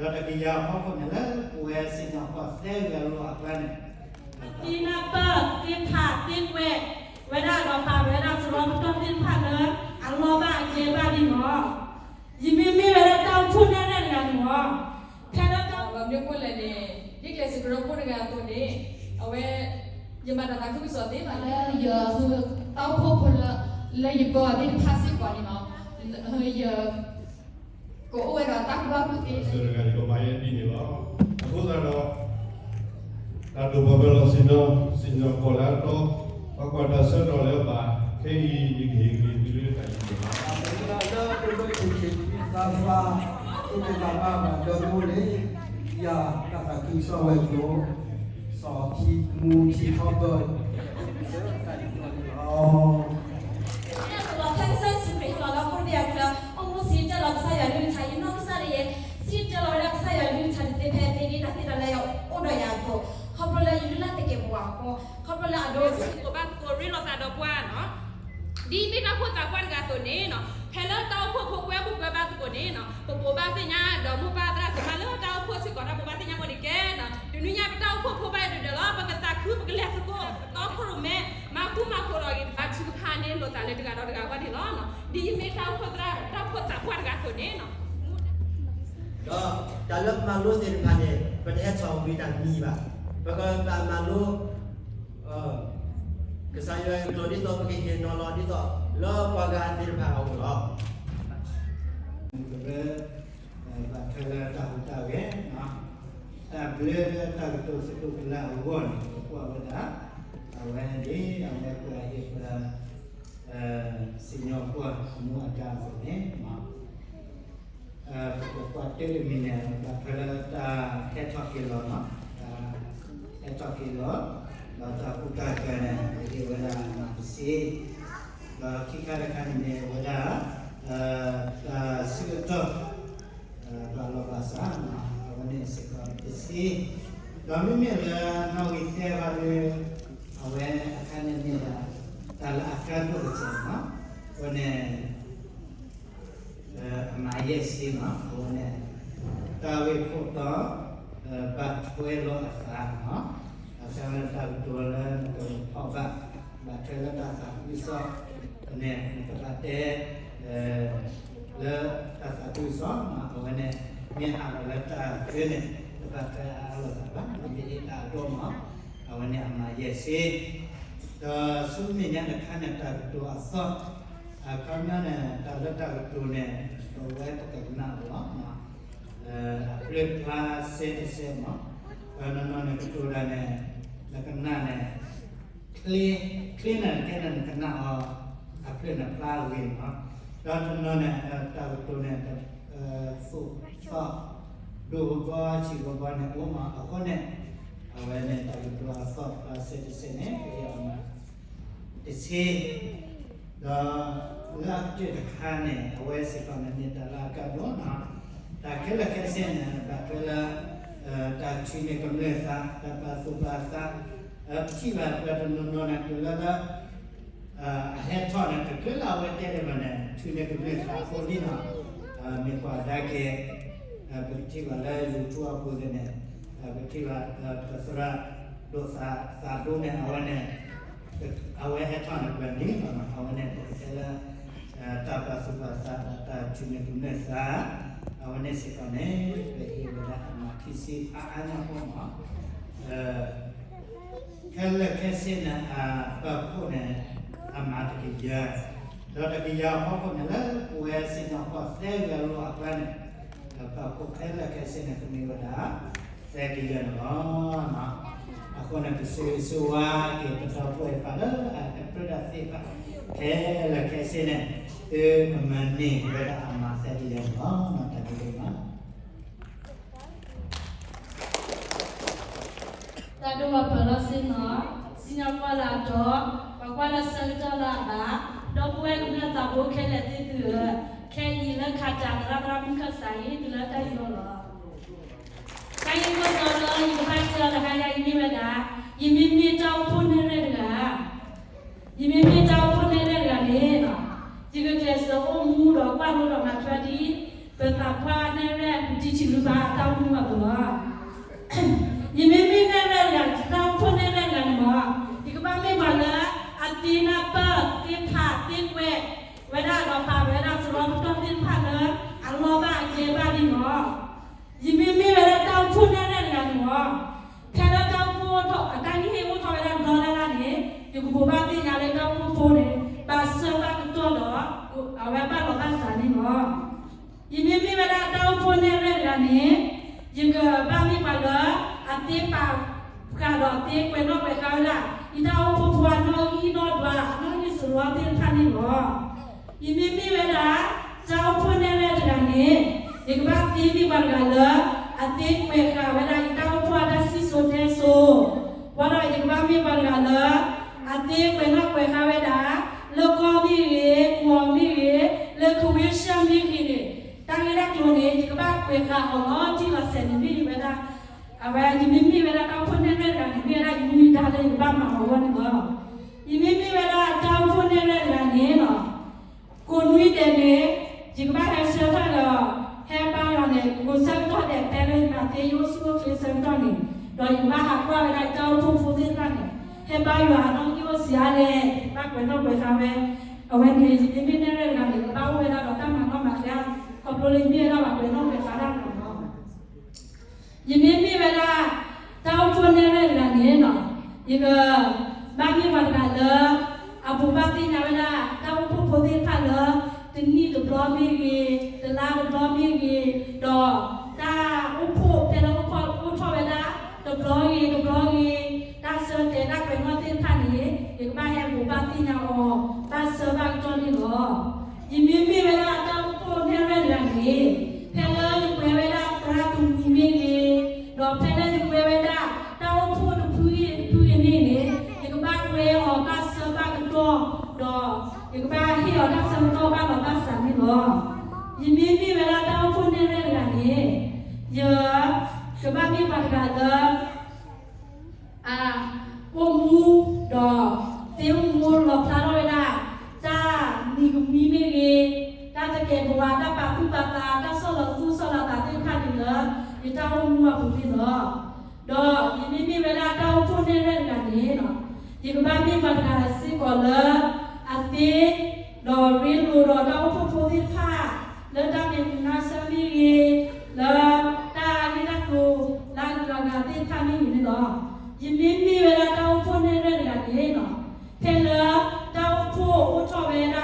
ဒီးတကယၤအဖီခိၣ်န့ၣ်လၢပဝဲစံၣ်ညီၣ်ကွီၢ်သၢဂၤအလိၤအကျါန့ၣ်, သ့နၢ်ပၢၢ်သ့ဖးသ့ကွဲး ဝဲဒၣ်ဒီးပာ်ဝဲဒၣ်စရီပတီၢ်သ့ၣ်တဖၣ်လၢအလီၢ်ဘၣ်အကျဲဘၣ်န့ၣ်လီၤ. ယမ့မ့ၢ်ဝဲဒၣ်တၢ်အိၣ်ဖှိၣ်နဲၣ်ရဲၣ်တဂၤန့ၣ်လီၤ. ဖဲလၢတၢ်အိၣ်ဖှိၣ်န့ၣ် ဒ်ကျဲးစၢးကရၢခိၣ်တဂၤအသိးန့ၣ်, အဝဲ ယမၤတၢ်သးခုကစီၣ်သ့လီၤလၢယ တၢ်အိၣ်ဖှိၣ်ဖိလၢ လၢယပၢအီၤသ့ၣ်တဖၣ်စ့ၢ်ကီးန့ၣ်လီၤ. ယ ကအိၣ်ဝဲဒီးတၢ်ကူၣ်ဘၣ်ကူၣ်သ့ တဂၤန့ၣ် ပမၤယဲဒ်န့ၣ်လီၤ. အဃိသတးဒီး တၢ်ဒိၣ်ပှၤပၢၤလီၢ်ဆ့ၣ်နီၤ စံၣ်ညီၣ်ကွီၢ်လၢအတီ, ပှၤကွၢ်တၢ်ဆၢကတီၢ်လၢအဘၣ်, ခဲအံၤ ယကဟ့ၣ်ဂံၢ်ဟ့ၣ်ဘါလၢတၢ်အံၤန့ၣ်လီၤ. လၢဒိၣ်ဒိၣ်ဆံးဆံးသးဖျါ, သုတဘၣ်ဘၣ်ဘၣ်ဒီမူလ့ၣ်, ယၤတၢ်သးခုကစီၣ်ဝဲၤကျိၤ, စီၤထံမူထံခီဘၢၣ် လီၤ. ဖဲကစၢ်ယ့ၣ်ၡူးခရံာ်ဟဲလီၤလၢဟီၣ်ခိၣ်တဘ့ၣ်အချၢ, အိၣ်မူစံးတၢ်လီၤကစၢ်ယွၤအကလုၢ်ကထါ, ယနီၢ်ကစၢ်ဒၣ်ယဲ စံးတၢ်လီၤဝဲဒၣ်ကစၢ်ယွၤအကလုၢ်ကထါန့ၣ်သ့ဖဲသ့ဒ်တၢ်သ့တၢ်လၢယအိၣ်ဒီးယၤအသိး, ခီဖျိလၢယလုၢ်လၢ်သကဲးပဝးအဃိ, ခီဖျိလၢအဒိ ပကိးဘၣ်သကိးရ့လိာ်သးဒီးပှၤနီၤ, ဒ်မ့ၢ်တၢ်အိၣ်ဖှိၣ်သးပှၢ်တဂၤအသိးန့ၣ်နီၤ, ဖဲလၢတၢ်အိၣ်ဖှိၣ်ဖိကွဲမုာ်ကွဲဘါသကိးန့ၣ်နီၤ, ပဘိးဘၣ်သ့ၣ်ညါဒီးမိၢ်ပၢ်သရၣ်သမါလၢတၢ်အိၣ်ဖှိၣ်စ့ၢ်ကီး တၢ်ဘိးဘၣ်သ့ၣ်ညါမိၢ်န့ၣ်ကဲနီၤ, တနွံညါပတၢ်အိၣ်ဖှိၣ်ဖိဘၣ်ယဒၢးလီၤ, ပကသးခုပကလဲၤသကိး, တီခိၣ်ရိၣ်မဲ, မၤဃူမၤဖိးလီၤဂ့ၤတဖၣ်ထုကဖၣ်န့ၣ် လိာ်သးလၢတဂၤဒီးတဂၤအဂီၢ်န့ၣ်လီၤ. ဒ်ယမ့ၢ်တၢ်အိၣ်ဖှိၣ်သရၣ် တၢ်အိၣ်ဖှိၣ်သးပှၢ်တဂၤအသိးန့ၣ်နီၤ, ဒီးတၢ်လၢပမၤလိသ့ၣ်တဖၣ်န့ၣ် ပတဟဲထီၣ်ဝံၤတၢ်မံၤဘၣ်, ပကဘၣ်မၤလိ ကစၢ်ယွၤအကလုၢ်ဒ်သိးပကဟ့ၣ်နီၤလီၤဒ်သိး လၢပှၤဂၤသ့ၣ်တဖၣ်အအိၣ်လီၤ. ကရၢ, ဘၣ်ထွဲလၢတၢ်ဟူးတၢ်ဂဲၤ, တၢ်ဘျၢလၢတၢ်ကတိၤသတူၢ်ကလာ်အဂီၢ်န့ၣ် ပကွၢ်ဝဲဒၣ်, အဝဲန့ၣ်ဒ်အဝဲကွဲးဟ့ၣ်ပ စံၣ်ညီၣ်ကွီၢ်မူအဒါအသိးန့ၣ် ပကကွၢ်တ့ၢ်တမံၤန့ၣ် ဘၣ်ထွဲလၢတၢ်ဟဲထီၣ်က့ၤလီၤ, တၢ်ဟဲထီၣ်က့ၤလီၤ, ဒီးတၢ်ကူၣ်တၢ်ကၤန့ၣ် ပဟ့ၣ်ဝဲဒၣ်အမၤတဆ့, ဒီးခံခါတခါန့ၣ်မ့ၢ်ဝဲဒၣ် တၢ်ဆၢကတီၢ် ဘၣ်လီၢ်ဘၣ်စး, အဝဲန့ၣ်စ့ၢ်ကီးတဆ့, ဒီးမ့မ့ၢ်လၢနီၣ်ဂံၢ်သၢခါဒီး အဝဲအခါန့ၣ်မ့ၢ်ဒၣ် တၢ်လၢအကါဒိၣ်ကတၢၢ်န့ၣ်, အဝဲန့ၣ် အမၤယဲၢ်ဆ့မး, အဝဲန့ၣ် တၢ်ဂ့ၢ်ခိၣ်တီ, ဘၣ်ထွဲလိာ်အသး, အဝဲတၢ်ကတိၤလၢနကဖီၣ်ဘၣ်, ဘၣ်ထွဲလၢတၢ်သးခုကစီၣ်န့ၣ် နကဘၣ်တဲ လၢတၢ်သးခုကစီၣ်, အဝဲန့ၣ် မ့ၢ်ဟးလီၤလၢတၢ်အကျဲန့ၣ် တဘၣ်ထွဲအါအါလိာ်သးဘၣ်, မ့ၢ်တဟ့ၣ်တၢ်အဒိၣ်မး, အဝဲန့ၣ်အမၤယဲၢ်ဆ့, ဒီးဆူမဲာ်ညါတခါန့ၣ် တၢ်ကတိၤအသီၣ်, အခီပညီန့ၣ် တၢ်လၢတၢ်ကတိၤန့ၣ် ပဝဲပကကနၣ်အီၤလီၤ. အဖျၢၣ်ဖျါစဲတစဲမး, ပှၤနီၢ်နီၢ်န့ၣ်ကတိၤတၢ်န့ၣ် နကနၣ်န့ၣ် ချ့, ချ့န့ၣ်တကဲန့ၣ် နကနၣ်အီၤ အဖျၢၣ်န့ၣ်ဖျါဂ့ၤမး, ဒီးတနီၤန့ၣ် တၢ်ကတိၤန့ၣ် သိၣ်သီၣ် ဒိၣ်ဘီဘီဆံးဘီဘီန့ၣ်အိၣ်မး, အဃိန့ၣ် အဝဲန့ၣ်တၢ်ကတိၤအသီၣ်ဖျါစဲတစဲန့ၣ် ပဟ့ၣ်အီၤမၤ တဆ့, ဒီးလၢအကတၢၢ်တခါန့ၣ် အဝဲစ့ၢ်ကီးန့ၣ်မ့ၢ်တၢ်လၢအကါဒိၣ်နီၤ, တၢ်ခဲလၢာ်ခဲဆ့န့ၣ် ဘၣ်ထွဲလၢ တၢ်ထုးန့ၢ်ကမျၢၢ်သး, တၢ်ပာ်သူၣ်ပာ်သး, ပထံၣ်ဘၣ်ပှၤတနီၤနီၤန့ၣ် တုၤလၢလၢ အဟဲထီၣ်န့ၣ် တချုးလၢအဝဲတဲဒံးဘၣ်န့ၣ် ထုးန့ၢ်ကမျၢၢ်သးအဃိလံနီၤ, မ့ၢ်ကွၢ်ကဒါက့ၤ ပကထံၣ်ဘၣ်လၢ YouTube အပူၤန့ၣ် ပကထံၣ်ဘၣ် ပသရၣ်ဒိၣ်သး သးဒိၣ်န့ၣ် အဝဲန့ၣ် အဝဲဟဲထီၣ်န့ၣ် ပှၤန့ၣ်လီၤနီၤ, အဝဲန့ၣ် ပကတဲလၢ တၢ်ပာ်သူၣ်ပာ်သး တၢ်ထုးန့ၢ်ကမျၢၢ်သး, အဝဲန့ၣ်စ့ၢ်ကီးန့ၣ် ပဟ့ၣ်ဝဲဒၣ်အမၤခံဆ့အါအါညါဃီနီၤ, ခဲလၢာ်ခဲဆ့န့ၣ် အပာ်ဖှိၣ်န့ၣ် အမၤတကယၤ, ဒီးတကယၤအဖီခိၣ်န့ၣ်လၢ ပဝဲစံၣ်ညီၣ်ကွီၢ်သၢဂၤအလိၤအကျါန့ၣ် အပာ်ဖှိၣ်ခဲလၢာ်ခဲဆ့န့ၣ် ကမ့ၢ်ဝဲဒၣ် သၢကယၤန့ၣ်လီၤ. အဃိန့ၣ် ပဆိၣ်ဂ့ၤဆိၣ်ဝါက့ၤ ပဒီပုၢ်ဝဲၢ်တဖၣ်လၢအဟဲပြၢတၢ်သ့ၣ်တဖၣ် ခဲလၢာ်ခဲဆ့န့ၣ် သုကမၤန့ၢ်ဝဲဒၣ်အမၤသၢကယၤန့ၣ်လီၤ. တၢ်ဘျုးဒိၣ်မး တၢ်ဒိၣ်ပှၤပၢၤလီၢ်ဆ့ၣ်နီၤ, စံၣ်ညီၣ်ကွီၢ်လၢအတီ, ပှၤကွၢ်လၢဆၢကတီၢ်လၢအဘၣ်, ဒီပုၢ်ဝဲၢ်ကမျၢၢ်သးဘိခဲလၢာ်သ့ၣ်သုဧၢ, ခဲအံၤလၢခးတၢ်သရၣ်သရၣ်မုၣ်ခၢၣ်စးအံၤ တုၤလၢတၢ်ယူးယီၣ်လီၤ. တၢ်ဂ့ၢ်ခိၣ်တီလၢယကဘၣ်တဲအီၤတခါယၤအံၤမ့ၢ်ဝဲဒၣ်, ယမ့မ့ၢ်တၢ်အိၣ်ဖှိၣ်နဲၣ်ရဲၣ်တဂၤ ယမ့မ့ၢ်တၢ်အိၣ်ဖှိၣ်နဲၣ်ရဲၣ်တဂၤန့ၣ်, ယကကျဲးစၢးအိၣ်မူဒီးကွၢ်လိဒီးမၤထွဲဒ် ပသးပှၢ်နဲၣ်ရဲၣ် ပတံၤထံးလူၤဘၣ်တၢ်အိၣ် မ့ၢ်ဘၣ်သိးလီၤ. ယမ့မ့ၢ်နဲၣ်ရဲၣ်တဂၤ တၢ်အိၣ်ဖှိၣ်နဲၣ်ရဲၣ်တဂၤန့ၣ်မ့ၢ် ယကဘၣ်မ့ၢ်ပှၤလၢ အသ့နၢ်ပၢၢ် သ့ဖး သ့ကွဲးဝဲဒၣ်ဒီးပာ်ဝဲဒၣ်စရီပတီၢ်သ့ၣ်တဖၣ်လၢ အလီၢ်ဘၣ်အကျဲဘၣ်န့ၣ်လီၤ. ယမ့မ့ၢ်ဝဲဒၣ်တၢ်အိၣ်ဖှိၣ်နဲၣ်ရဲၣ်တဂၤန့ၣ်မ့ၢ် ဖဲလၢတၢ်အိၣ်ဖှိၣ်အိၣ်ထီၣ် အတၢ်ဂ့ၢ်ဟ့ၣ်အိၣ်ထီၣ်ဝဲဒၣ်တဘျီလၢ်လၢ်န့ၣ် ယကဘိးဘၣ်သ့ၣ်ညါလၢတၢ်အိၣ်ဖှိၣ်ဖိန့ၣ် ဘၣ်ဆၢဘၣ်ကတီၢ်ဒီး အဝဲဘၣ်လီၤဘၣ်စးန့ၣ်လီၤ. ယမ့မ့ၢ်ဝဲဒၣ်တၢ်အိၣ်ဖှိၣ်နဲၣ်ရဲၣ်တဂၤန့ၣ် ယကဘၣ်မ့ၢ်ပှၤလၢ အသ့ပာ်ဃာ်ဒီးသ့ကွဲးနီၣ်ကွဲးဃာ်ဝဲဒၣ် ယတၢ်အိၣ်ဖှိၣ်ဖိအနီၣ်ဂံၢ်နီၣ်ဒွး အနီၣ်ဂံၢ်စရီသ့ၣ်တဖၣ်န့ၣ်လီၤ. ယမ့မ့ၢ်ဝဲဒၣ် တၢ်အိၣ်ဖှိၣ်နဲၣ်ရဲၣ်တဂၤန့ၣ် ယကဘၣ်သ့မ့ၢ်ပှၤတဂၤလၢ အသ့ကွဲးဃာ်ဝဲဒၣ်ယတၢ်အိၣ်ဖှိၣ်အတၢ်စံၣ်စိၤတဲစိၤ, ဘၣ်ဒီးယကဘၣ်မ့ၢ်ပှၤတဂၤလၢ အသ့ကွဲးနီၣ်ကွဲးဃာ်ဝဲဒၣ် လၢကီၢ်မ့ၢ်ဂ့ၤ, ကဝီၤမ့ၢ်ဂ့ၤ, လၢကဝ့ၢ်ရှၢၣ်မ့ၢ်ဂ့ၤန့ၣ် တၢ်ဂ့ၢ်တၢ်ကျိၤန့ၣ် ယကဘၣ်ကွဲးဃာ်အီၤလီၤတံၢ်လီၤဆဲးန့ၣ် မ့ၢ်ယဝဲဒၣ် အဝဲယမ့မ့ၢ်ဝဲဒၣ်တၢ်အိၣ်ဖှိၣ်နဲၣ်ရဲၣ်တဂၤန့ၣ် မ့ၢ်ဝဲဒၣ်ယမူယဒါလၢယကဘၣ်မၤအီၤအဂီၢ်န့ၣ်လီၤ. ယမ့မ့ၢ်ဝဲဒၣ်တၢ်အိၣ်ဖှိၣ်နဲၣ်ရဲၣ်တဂၤန့ၣ်လီၤ. ကိးနွံဒဲးန့ၣ် ယကဘၣ်ဟဲဆၢထၢၣ်ဒီး ဟဲဘါယွၤန့ၣ် ကိးဆၢကတီၢ်ဒဲး ဖဲလၢယမၤသ့ယအိၣ်ဆူၣ်အိၣ်ချ့ဆၢကတီၢ်န့ၣ် ဒီးယကဘၣ်ဟးကွၢ်ဝဲဒၣ်ယတၢ်အိၣ်ဖှိၣ်ဖိသ့ၣ်တဖၣ်န့ၣ် ဟဲဘါယွၤအနီၣ်ဂံၢ်အိၣ်ဆံးအါလဲၣ် ယကဘၣ်ကွဲးနီၣ်ကွဲးဃာ်ဝဲ အဝဲန့ၣ် ယမ့မ့ၢ်နဲၣ်ရဲၣ်တဂၤန့ၣ် ယကဘၣ်အိၣ်ဝဲဒၣ်ဒီးတၢ်မၤနီၣ်မၤဃါ ခီဖျိလၢယမ့ၢ်ဝဲဒၣ်ပှၤကွဲးနီၣ်ကွဲးဃာ်တၢ်န့ၣ်လီၤ. ယမ့မ့ၢ်ဝဲဒၣ် တၢ်အိၣ်ဖှိၣ်နဲၣ်ရဲၣ်တဂၤန့ၣ်လီၤ. ယကဘၣ်မ့ၢ်ပှၤတဂၤလၢ အဘိးဘၣ်သ့ၣ်ညါဝဲဒၣ် တၢ်အိၣ်ဖှိၣ်ဖိသ့ၣ်တဖၣ်လၢ တနံၣ်တဘျီမ့ၢ်ဂ့ၤ, တလါတဘျီမ့ၢ်ဂ့ၤ, ဒီးတၢ်အိၣ်ဖှိၣ်ဖဲလၢအိၣ်ဖှိၣ်အိၣ်ထီၣ်ဝဲဒၣ် တဘျီဂ့ၤတဘျီဂ့ၤ, တၢ်ဆၢတဲာ်တၢ်ကွဲးနီၣ်သ့ၣ်တဖၣ်န့ၣ် ယကဘၣ်ဟဲဘိးဘၣ်သ့ၣ်ညါအီၤ ဘၣ်ဆၢဘၣ်ကတီၢ်န့ၣ်လီၤ. ယမ့မ့ၢ်ဝဲဒၣ်တၢ်အိၣ်ဖှိၣ်နဲၣ်ရဲၣ်တဂၤန့ၣ် ဖဲလၢယကွဲးဝဲဒၣ်သရၣ်တမှံၤမ့ၢ်ဂ့ၤ, ဒီးဖဲလၢယကွဲးဝဲဒၣ် တၢ်အိၣ်ဖှိၣ်တဖုဂ့ၤတဖုဂ့ၤမ့ၢ်ဂ့ၤန့ၣ် ယကဘၣ်ကွဲးအီၤဘၣ်ဆၢဘၣ်ကတီၢ်, ဒီးယကဘၣ်ဟ့ၣ်အီၤတၢ်ဆၢကတီၢ်ဘၣ်လီၤဘၣ်စးန့ၣ်လီၤ. ယမ့မ့ၢ်ဝဲဒၣ်တၢ်အိၣ်ဖှိၣ်နဲၣ်ရဲၣ်တဂၤန့ၣ် ယကဘၣ်မ့ၢ်ပှၤတဂၤလၢ အ အိၣ်မူ ဒီး သ့အိၣ်မူလီၤဖျါထီၣ်ဝဲဒၣ် တၢ်နံၤကမှံမ့ၢ်ဂ့ၤ, တၢ်သကဲးပဝး တၢ်ပာ်သူၣ်ပာ်သး တၢ်ဆီၣ်လီၤသူၣ်ဆီၣ်လီၤသးသ့ၣ်တဖၣ်န့ၣ်လၢ ယတၢ်အိၣ်မူအပူၤန့ၣ်လီၤ. ဒီးယမ့မ့ၢ်ဝဲဒၣ်တၢ်အိၣ်ဖှိၣ်နဲၣ်ရဲၣ်တဂၤန့ၣ် ယကဘၣ်မ့ၢ်ပှၤတဂၤစ့ၢ်ကီးလၢ အသ့ ဒီးရ့လိာ်ဒီးတၢ်အိၣ်ဖှိၣ်ဖိသ့ၣ်တဖၣ် လၢတၢ်မ့ၢ်ပူၤနါဆၢမ့ၢ်ဂ့ၤ, လၢတၢ်ဂ့ၢ်တၢ်ကျိၤ လၢအဂုၤအဂၤသ့ၣ်တဖၣ်မ့ၢ်ဂ့ၤန့ၣ်လီၤ. ယမ့မ့ၢ်ဝဲဒၣ်တၢ်အိၣ်ဖှိၣ်နဲၣ်ရဲၣ်တဂၤန့ၣ် ဖဲလၢတၢ်အိၣ်ဖှိၣ်အိၣ်ထီၣ်ဝဲဒၣ် ကအိၣ်ထီၣ်တဘျီလၢ်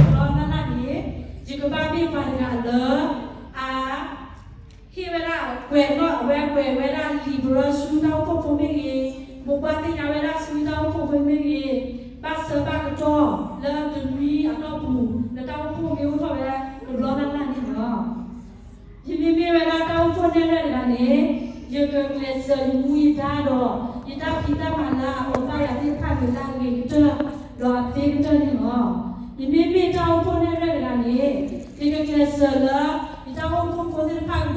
လၢ်န့ၣ် ယကဘၣ်မ့ၢ်ပှၤတဂၤလၢ အ ဟ့ၣ်ဝဲဒၣ် ကွဲးနီၣ်အဝဲကွဲးဝဲဒၣ် လံာ်ပရၢဆူတၢ်အိၣ်ဖှိၣ်ဖိမ့ၢ်ဂ့ၤ, ဘိးဘၣ်သ့ၣ်ညါဝဲဒၣ်ဆူတၢ်အိၣ်ဖှိၣ်ဖိမ့ၢ်ဂ့ၤ, ဘၣ်ဆၢဘၣ်ကတီၢ်လၢတနွံအတီၢ်ပူၤ လၢတၢ်အိၣ်ဖှိၣ်မ့ၢ်အိၣ်ထီၣ်ဝဲဒၣ်တဘျီလၢ်လၢ်န့ၣ်လီၤ. ယမ့မ့ၢ်ဝဲဒၣ်တၢ်အိၣ်ဖှိၣ်နဲၣ်ရဲၣ်တဂၤန့ၣ် ယကကျဲးစၢးယမူယဒါဒီး ယတၢ်ဖံးတၢ်မၤလၢအလီၤဘၣ်ယၤသ့ၣ်တဖၣ်န့ၣ် လၢအဂ့ၤကတၢၢ် ဒီးအသ့ကတၢၢ်န့ၣ်လီၤ. ယမ့မ့ၢ်တၢ်အိၣ်ဖှိၣ်နဲၣ်ရဲၣ်တဂၤန့ၣ် ယကကျဲးစၢးလၢ ယတၢ်အိၣ်ဖှိၣ်ဖိသ့ၣ်တဖၣ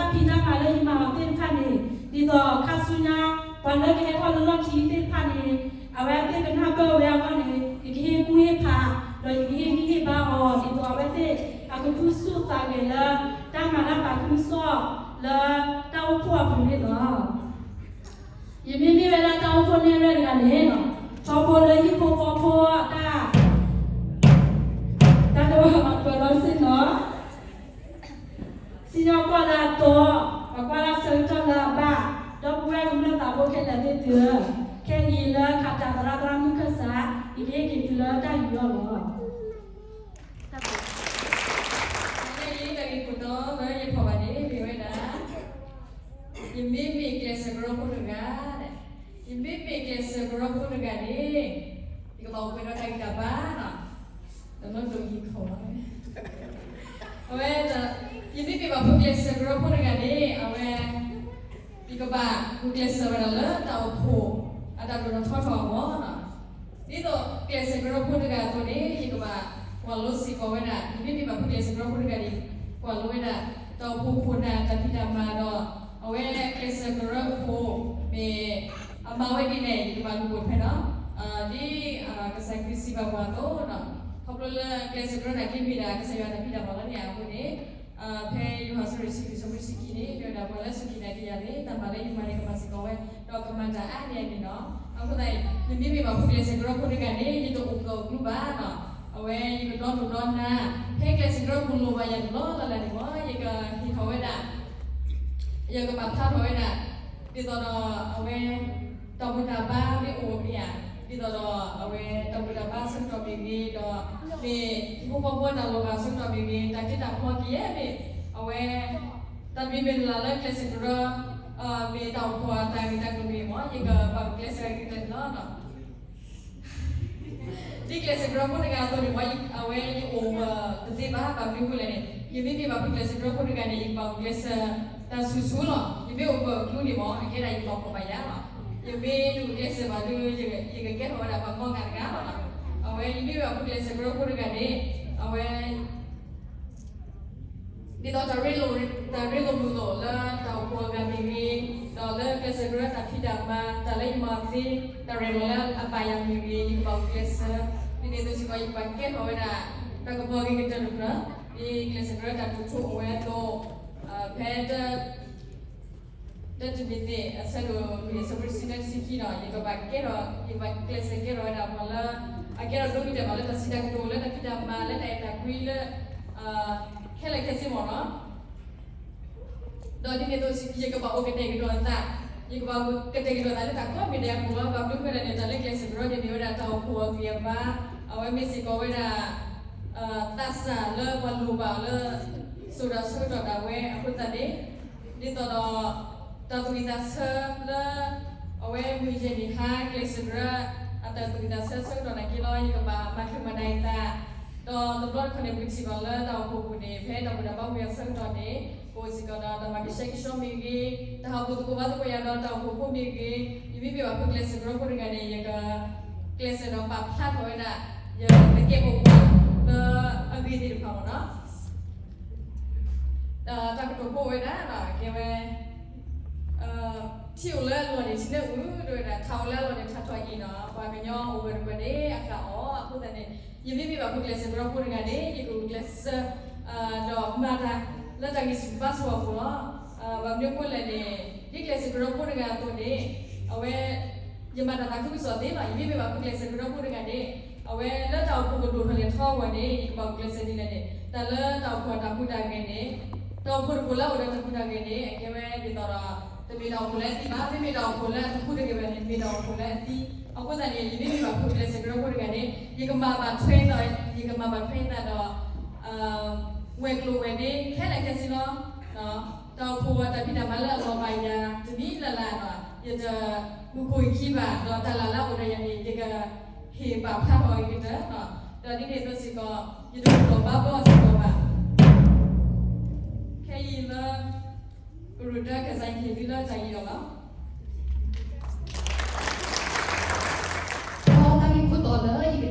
်ကဒိၣ်ထီၣ်အဂီၢ် ဒီးတၢ်ဖံးတၢ်မၤလၢယမၤအီၤသ့ၣ်တဖၣ်န့ၣ် ဒ်သိးခါဆူညါ ပှၤလၢကဟဲထီၣ်လၢလီၢ်ခံသ့ၣ်တဖၣ်န့ၣ် အဝဲသ့ၣ်ကနၢ်ပၢၢ်ဝဲအဂီၢ်န့ၣ် ယကဟ့ၣ်ကူၣ်ဟ့ၣ်ဖး ဒီးယကဟ့ၣ်ဂံၢ်ဟ့ၣ်ဘါအီၤ ဒ်သိးအဝဲသ့ၣ်အကသူၣ်ဆူၣ်သးဂဲၤလၢ တၢ်မၤတၢ်ပာ်ခူသူၣ်လၢတၢ်အိၣ်ဖှိၣ်အပူၤန့ၣ်လီၤ. ယမ့မ့ၢ်ဝဲဒၣ်တၢ်အိၣ်ဖှိၣ်နဲၣ်ရဲၣ်တဂၤန့ၣ် ထီဘိလၢဟံၣ်ဖိဃီဖိအတၢ် တၢ်တဝၢပှဲၤလီၤစ့ၢ်နီၤ စံၣ်ညီၣ်ကွီၢ်လၢအတီ, ပကွၢ်လၢဆၢကတီၢ်လၢအဘၣ်, ဒီပုၢ်ဝဲၢ်ကမျၢၢ်သးဘိခဲလၢာ်သ့ၣ်သုဧၢ, ခဲအံၤလၢခးတးသရၣ်သရၣ်မုၣ်ခၢၣ်စး ယကဟ့ၣ်က့ၤသုလၢတၢ်ယူးယီၣ်လီၤ. တၢ်ဂ့ၢ်ခိၣ်တီလၢယဖီၣ်ဘၣ်န့ၣ် မ့ၢ်ဝဲဒၣ် ယမ့မ့ၢ်ကျဲးစၢးကရၢဖိတဂၤ, ယမ့မ့ၢ်ကျဲးစၢးကရၢဖိတဂၤန့ၣ် ယကဘၣ်အိၣ်ပှဲၤဒီးတၢ်ဂံၢ်တၢ်ဘါ တနီၤဒိးယံၤခိၣ်လီၤ. အဝဲ ယမ့မ့ၢ်ပှၤဖိကျဲးစၢးကရၢဖိတဂၤန့ၣ် အဝဲ ယကဘၣ်ဂုာ်ကျဲးစၢးဝဲဒၣ်လၢတၢ်အိၣ်ဖှိၣ် အတၢ်ဒိၣ်ထီၣ်ထီထီၣ်အဂီၢ်, ဒ်သိးကျဲးစၢးကရၢဖိတဂၤအသိးန့ၣ် ယကဘၣ်ကွၢ်လိစ့ၢ်ကီးဝဲဒၣ် ယမ့မ့ၢ်ပှၤဖိကျဲးစၢးကရၢဖိတဂၤန့ၣ် ကွၢ်လိဝဲဒၣ် တၢ်အိၣ်ဖှိၣ်ခိၣ်နၢ်တၢ်ဖံးတၢ်မၤဒီး အဝဲကျဲးစၢးကရၢဖိမ့ၢ် အမၤဝဲဒ်လဲၣ် ယကဘၣ်လူၤပိာ်ထွဲနီၤ, ဒ်ကစၢ်ခရံာ်စံးဘၣ်ပှၤအသိး, ခီဖျိလၢကျဲးစၢးကရၢနာ်က့မ့ၢ်ဒၣ် ကစၢ်ယွၤတၢ်ဖံးတၢ်မၤလီၤန့ၣ်အဃိန့ၣ် ဖဲယိၤဟၣ်အဆၢဒိၣ်တဆံလွံၢ် အဆၢဖိတဆံခံန့ၣ် တဲဝဲဒၣ် ပှၤလၢအစူၢ်က့ၤနာ်က့ၤယၤန့ၣ် တၢ်မၤလၢယမၤန့ၣ် ကမၤစ့ၢ်ကီးဝဲ ဒီးကမၤတၢ်အါန့ၢ်အန့ၣ်လီၤ. အဃိသတး ယမ့မ့ၢ်ဘၣ်ဖိကျဲးစၢးကရၢဖိတဂၤန့ၣ် ယတအိၣ်ကၢၣ်ကျူဘၣ်လီၤ. အဝဲယကဒီဒိၣ်ဒီနၢ် ဖဲကျဲးစၢးကရၢဖိလိၣ်ဘၣ်ယၤန့ၣ်လီၤ. လၢ်လၢ်န့ၣ်မ့ၢ် ယကဟ့ၣ်ထီၣ်ဝဲဒၣ် ယကပာ်ဖျါထီၣ်ဝဲဒၣ် ဒ်သိးဒီးအဝဲ တၢ်ဘူၣ်တၢ်ဘါမ့ၢ်အိၣ်မ့ၢ်ဧါ, ဒ်သိးဒီးအဝဲတၢ်ဘူၣ်တၢ်ဘါအဆၢကတီၢ်မ့ၢ်ဂ့ၤ, ဒီးမ့ၢ်ဟံၣ်ဖိဃီဖိတၢ်လိၣ်ဘၣ်အဆၢကတီၢ်မ့ၢ်ဂ့ၤ, တၢ်တ့တၢ်ဖျီကယဲၢ်မ့ၢ် အဝဲ တၢ်တမံၤမ့ၢ်တလၢ်လၢကျဲးစၢးကရၢ မ့ၢ်တၢ်အိၣ်ဖှိၣ်အတၢ်ဂ့ၢ်တၢ်ကျိၤမ့ၢ်မ့ၢ် ယကဘၣ်ကျဲးစၢးဂ့ၤကတၢၢ်န့ၣ်လီၤ. ဒ်ကျဲးစၢးကရၢဖိတဂၤအသိးန့ၣ်မ့ၢ် အဝဲယအိၣ်တသ့ဘၣ် ဘၣ်မနုၤအဃိလဲၣ်န့ၣ် ယမ့မ့ၢ်ဘၣ်ဖိကျဲးစၢးကရၢဖိတဂၤန့ၣ် ယကဘၣ်အိၣ်ကျဲးစၢးတၢ်ဆူၣ်ဆူၣ်လီၤ. ယမ့ၢ်အိၣ်ကၢၣ်ကျူန့ၣ်မ့ၢ် အကဲဒၣ်ယလီၢ်ကီၢ်ဘၣ်ယၤလီၤ. ယမ့ၢ်တအိၣ်ကျဲးစၢးဘၣ်ဒီး ယကကဲထီၣ်ဝဲဒၣ်ပှၤကီဂၤတဂၤလီၤ. အဝဲယမ့မ့ၢ်ဘၣ်ဖိကျဲးစၢးကရၢဖိတဂၤန့ၣ် အဝဲ ဒ်သိးတၢ်ရ့လိာ် တၢ်ရ့လိာ်မုာ်လိာ်လၢတၢ်အိၣ်ဖှိၣ်အဂၤမ့ၢ်ဂ့ၤ, ဒီးလၢကျဲးစၢးကရၢတၢ်ဖံးတၢ်မၤ တၢ်လၢယမၤသ့ တၢ်ရဲၣ်လီၤလၢအဘၣ်ယၤမ့ၢ်ဂ့ၤ ယကဘၣ်အိၣ်ကျဲးစၢး, ဒ်န့ၣ်အသိးစ့ၢ်ကီး ယကဘၣ်ကဲထီၣ်ဝဲဒၣ် တၢ်ကပီၤဂ့ၤကတၢၢ်တဖျၢၣ်, ဒ်ကျဲးစၢးကရၢတၢ်တိာ်ထူအိၣ်ဝဲအသိး, ဖဲ တၢတံၤမသ့း အဆၢဒိၣ်လွံၢ် အဆၢဖိတဆံတၢ တဆံခံဒီး ယကဘၣ်ကဲထီၣ် ယကဘၣ်ကျဲးစၢးကဲထီၣ်ဝဲဒၣ်ပှၤလၢ အကဲထီၣ်ဒိၣ်ကတၢၢ်ဘၣ်လၢတၢ်စံးတၢ်ကတိၤ လၢတၢ်ဖံးတၢ်မၤ လၢတၢ်အဲၣ်တၢ်ကွံလၢ ခဲလၢာ်ခဲဆ့မ့ၢ်နီၤ. ဒီးဒ်န့ၣ်အသိး ယကဘၣ်အိၣ်ကတဲာ်ကတီၤအသး, ယကဘၣ်ကတဲာ်ကတီၤသးလၢတၢ်ကိးမံၤဒဲးအပူၤလီၤ. ဘၣ်မနုၤအဃိလဲၣ်န့ၣ် တၢ်လၢကျဲးစၢးကရၢန့ၣ် မ့ၢ်ဝဲဒၣ်တၢ်အိၣ်ဖှိၣ်အဂံၢ်အဘါ, အဝဲမ့ၢ်စ့ၢ်ကီးဝဲဒၣ် သးစၢ်လၢပှၤလိၣ်ဘၣ်အီၤလၢ စိၤဒီးဆၢကတီၢ်ဒၣ်ဝဲအဃိသတးန့ၣ် ဒ်သိးဒီး တၢ်သူၣ်ဝံၣ်သးဆၢလၢ အဝဲမုၢ်ယဲၢ်နံၤဟါ ကျဲးစၢးကရၢ အတၢ်သူၣ်ဝံၣ်သးဆၢဆၢကတီၢ်နာ်က့လီၤ. ယကဘၣ်မၤချုးမၤဒၣ်ယသး, ဒီးတဘျီတခီၣ်န့ၣ် ပကထံၣ်ဘၣ်လၢတၢ်အိၣ်ဖှိၣ်ပူၤန့ၣ် ဖဲတၢ်ဘူၣ်တၢ်ဘါမုၢ်အဆၢကတီၢ်န့ၣ် ပအိၣ်စ့ၢ်ကီးဒီးတၢ်မၤကဆှဲကဆှီမ့ၢ်ဂ့ၤ, တၢ်ဟးဂူာ်သကိးဘါသကိးယၤဒီးတၢ်အိၣ်ဖှိၣ်ဖိမ့ၢ်ဂ့ၤ, ယမ့မ့ၢ်ဘၣ်ဖိကျဲးစၢးကရၢဖိတဂၤန့ၣ် ယကကျဲးစၢးဒီးပာ်ဖျါထီၣ်ဝဲဒၣ် ယသကဲာ်ပဝးလၢအဂ့ၤသ့ၣ်တဖၣ်မ့ၢ်နီၤ. ဒီးတၢ်ကတိၤဖိဝဲဒၣ်ဒီး ကဲဝဲ ထံအိၣ်လၢအလီၢ်န့ၣ် ထံလၢအုၣ်, ဒီးဝဲဒၣ် ထးအိၣ်လၢအလီၢ်န့ၣ် ထးထီၣ်အံၤနီၤ, ပှၤကညီအိၣ်ဝဲတပှဲၤန့ၣ် အဃၣ်အီၤအဃိသတးန့ၣ် ယမ့မ့ၢ်ဘၣ်ဖိကျဲးစၢးကရၢဖိတဂၤန့ၣ် ယကကျဲးစၢး ဒီးမၤတၢ်လၢတၢ်ဂံၢ်ဆူၣ်ဘါဆူၣ်အပူၤလီၤ. ဘၣ်မနုၤအဃိလဲၣ်န့ၣ် ဒ်ကျဲးစၢးကရၢဖိတဂၤအသိးန့ၣ် အဝဲ ယမၤတၢ်သးခုကစီၣ်သ့လီၤ. ယမ့မ့ၢ်ဘၣ်ဖိကျဲးစၢးကရၢဖိတဂၤန့ၣ် အဝဲလၢတၢ်အိၣ်ဖှိၣ်ကဒိၣ်ထီၣ်လဲၢ်ထီအဂီၢ်န့ၣ် ယကဘၣ်အိၣ်ကျဲးစၢးဒ်လဲၣ်န့ၣ် တၢ်လၢတၢ်အိၣ်ဖှိၣ်တၢ်ဟူးတၢ်ဂဲၤန့ၣ် တၢ်အိၣ်ဖှိၣ်တဘိလၢအအိၣ်ဒီးတၢ်ဟူးတၢ်ဂဲၤန့ၣ် အကဲဝဲဒ်သိးဒီး တမ့ၢ်တၢ်အိၣ်ဖှိၣ်လၢအသံဘၣ်, မ့မ့ၢ်တၢ်အိၣ်ဖှိၣ်လၢအတဟူးတဂဲၤဘၣ်န့ၣ် မ့ၢ်တၢ်အိၣ်ဖှိၣ်လၢအသံ. အဃိသတးန့ၣ် ယမ့မ့ၢ်ဘၣ်ဖိကျဲးစၢးကရၢဖိတဂၤန့ၣ် ယကမၤဘၣ်ထွဲသး, ယကမၤဘၣ်ထွဲသးဒီး ဝဲၤကျိၤဝဲၤဒ့ခဲလၢာ်ခဲဆ့လီၤ. တၢ်အိၣ်ဖှိၣ်တၢ်ဖံးတၢ်မၤလၢအလီၤဘၣ်ယၤ တမံၤလၢ်လၢ်ဒီး ယတမူခိၣ်ယခံဘၣ်, ဒီးတၢ်လၢ်လၢအအိၣ်ဒီးယၤန့ၣ် ယကဟ့ၣ်ပာ်ဖျါထီၣ်အီၤဂ့ၤကတၢၢ်, ဒီးဒ်န့ၣ်အသိးစ့ၢ်ကီး ယတတူၢ်လိာ်ဘါဘီအီၤစ့ၢ်ကီးဘၣ်. ခဲအံၤလၢ ကရူၢ်တၢ ကစၢ်ယွၤဟ့ၣ်သုလၢတၢ်အံၤလီၤ. ဒီးတၢ်ဂ့ၢ်ခိၣ်တီလၢယကတဲ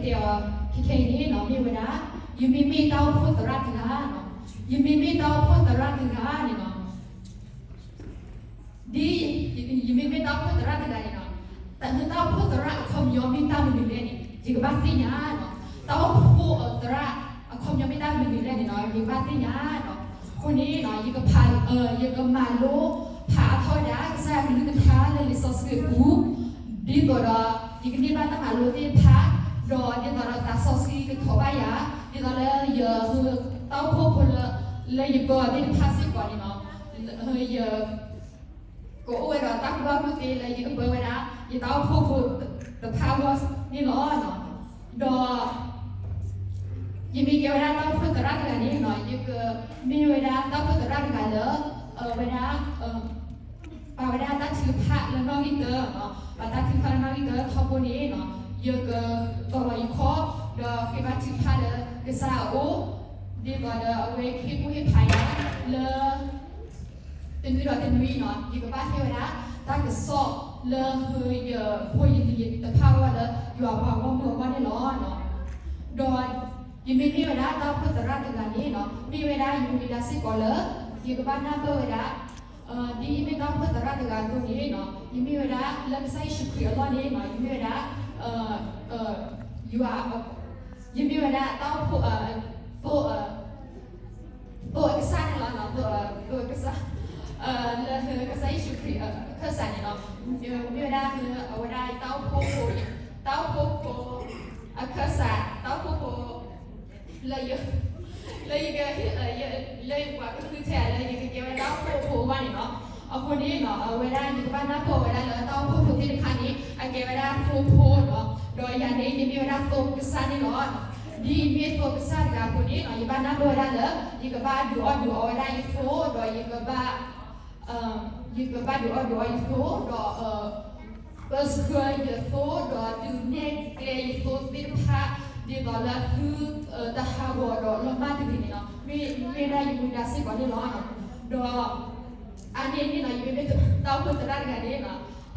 အီၤခဲခဲအံၤန့ၣ် မ့ၢ်ဝဲဒၣ် ယမ့မ့ၢ်တၢ်အိၣ်ဖှိၣ်သရၣ်တဂၤ, ယမ့မ့ၢ်တၢ်အိၣ်ဖှိၣ်သရၣ်တဂၤန့ၣ်လီၤ. ဒ်ယမ့မ့ၢ်တၢ်အိၣ်ဖှိၣ်သရၣ်တဂၤန့ၣ်လီၤ, တၢ်အိၣ်ဖှိၣ်သရၣ်အခီပညီမ့ၢ်တၢ်မနုၤလဲၣ်န့ၣ် ယကဘၣ်သ့ၣ်ညါလီၤ. တၢ်အိၣ်ဖှိၣ်သရၣ်အခီပညီမ့ၢ်တၢ်မနုၤလဲၣ်န့ၣ်လီၤ ယကဘၣ်သ့ၣ်ညါလီၤ. အဃိန့ၣ် ယကဖး ယကမၤလိ ဖးအါထီၣ်ဝဲဒၣ် ကစၢ်ယွၤအကလုၢ်ကထါလၢလံာ်စီဆှံအပူၤ, ဒ်သိးဒီး ယကန့ၢ်ဘၣ်တၢ်မၤလိသ့ၣ်တဖၣ်, ဒီးဒ်သိးဒီးသးစီဆှံကထီၣ်ဘၣ်ယၤ, ဒ်သိးလၢယ တၢ်အိၣ်ဖှိၣ်ဖိလၢ လၢယပၢအီၤသ့ၣ်တဖၣ်စ့ၢ်ကီးန့ၣ်လီၤ. ယ ကအိၣ်ဝဲဒီးတၢ်ကူၣ်ဘၣ်ကူၣ်သ့လၢယကပၢဝဲဒၣ် ယတၢ်အိၣ်ဖှိၣ်ဖိတဖၣ်အဂီၢ်န့ၣ်လီၤ. ဒီး ယမ့ၢ်ကဲဝဲဒၣ်တၢ်အိၣ်ဖှိၣ်သရၣ်တဂၤန့ၣ်လီၤ, ယကမ့ၢ်ဝဲဒၣ်တၢ်အိၣ်ဖှိၣ်သရၣ်တဂၤလၢ အဝဲဒၣ် ပာ်ဝဲဒၣ်တၢ်ထုကဖၣ်လၢနီၣ်ဂံၢ်တၢ, ပာ်တၢ်ထုကဖၣ်လၢနီၣ်ဂံၢ်တၢထီဘိန့ၣ်လီၤ, ယကတီၤလီၤယခီၣ် ဒီးဃ့ဘါထုကဖၣ်လၢကစၢ်အအိၣ်, ဒ်သိးဒီးအဝဲကဟ့ၣ်ကူၣ်ဟ့ၣ်ဖးယၤလၢ တနွံဒီးတနွံလီၤ, ယကဘၣ်ဟ့ၣ်ဝဲဒၣ် တၢ်ကစီၣ်လၢယဖိယလံၤတဖၣ်အဂီၢ်လၢ ယွၤအပှၤဂီၢ်မုၢ်အဂီၢ်န့ၣ်လီၤ. ဒီးယမ့ၢ်မ့ၢ်ဝဲဒၣ်တၢ်အိၣ်ဖှိၣ်သရၣ်တဂၤန့ၣ်လီၤ, မ့ၢ်ဝဲဒၣ်ယမူဝဲဒၣ်စ့ၢ်ကီးလၢ ယကဘၣ်နၢ်ပၢၢ်ဝဲဒၣ် ဒ်ယမ့ၢ်တၢ်အိၣ်ဖှိၣ်သရၣ်တဂၤအသိးန့ၣ်လီၤ, ယမ့ၢ်ဝဲဒၣ်လၢကစၢ်ယ့ၣ်ၡူးခရံာ်အလီၢ်န့ၣ်လီၤ, ယမ့ၢ်ဝဲဒၣ် ယွၤ ယမ့ၢ်ဝဲဒၣ်တၢ်အိၣ်ဖှိၣ် သိ သိအကစၢ်န့ၣ်လီၤ, သိအကစၢ်, လၢကစၢ်ယ့ၣ်ၡူးခရံာ်အခၢၣ်စးန့ၣ်လီၤ. မ့ၢ်ဝဲဒၣ် အဝဲဒၣ်တၢ်အိၣ်ဖှိၣ်ဖိ, တၢ်အိၣ်ဖှိၣ်ဖိအခၢၣ်စး, တၢ်အိၣ်ဖှိၣ်ဖိ လၢယ, လၢယက, လၢပှၤကဃုထဲလၢယကကဲဝဲဒၣ်တၢ်အိၣ်ဖှိၣ်ဖိအဂီၢ်န့ၣ်လီၤ. အဃိန့ၣ် အဝဲဒၣ် ယကဘၣ်နၢ်ပၢၢ်ဝဲဒၣ်လၢတၢ်အိၣ်ဖှိၣ်ဖိသ့ၣ်တဖၣ်န့ၣ် အကဲဝဲဒၣ်သိဖိလီၤ. ဒီးယၤန့ၣ် ယမ့ၢ်ဝဲဒၣ်သိကစၢ်န့ၣ်လီၤ. ဒ်ယမ့ၢ်သိကစၢ်တဂၤအဃိန့ၣ် ယဘၣ်နၢ်ပၢၢ်ဝဲဒၣ်လၢ ယကဘၣ်ဒုးအီၣ်ဒုးအီဝဲဒၣ်ယသိ, ဒီးယကဘၣ် ယကဘၣ်ဒုးအီၣ်ဒုးအီယသိ, ဒီး ပၢဆှၢယသိ, ဒီးဒုးနဲၣ်ကျဲယသိသ့ၣ်တဖၣ် ဒ်သိးလၢသုတဟးဂီၤဒီးလီၤမၢ်တဂ့ၤန့ၣ်လီၤ. မ့ၢ်ဝဲဒၣ်ယမူဒါစ့ၢ်ကီးန့ၣ်လီၤ. ဒီး အါန့ၢ်န့ၣ်လီၤ ယမ့မ့ၢ်တၢ်အိၣ်ဖှိၣ်သရၣ်တဂၤန့ၣ်လီၤ,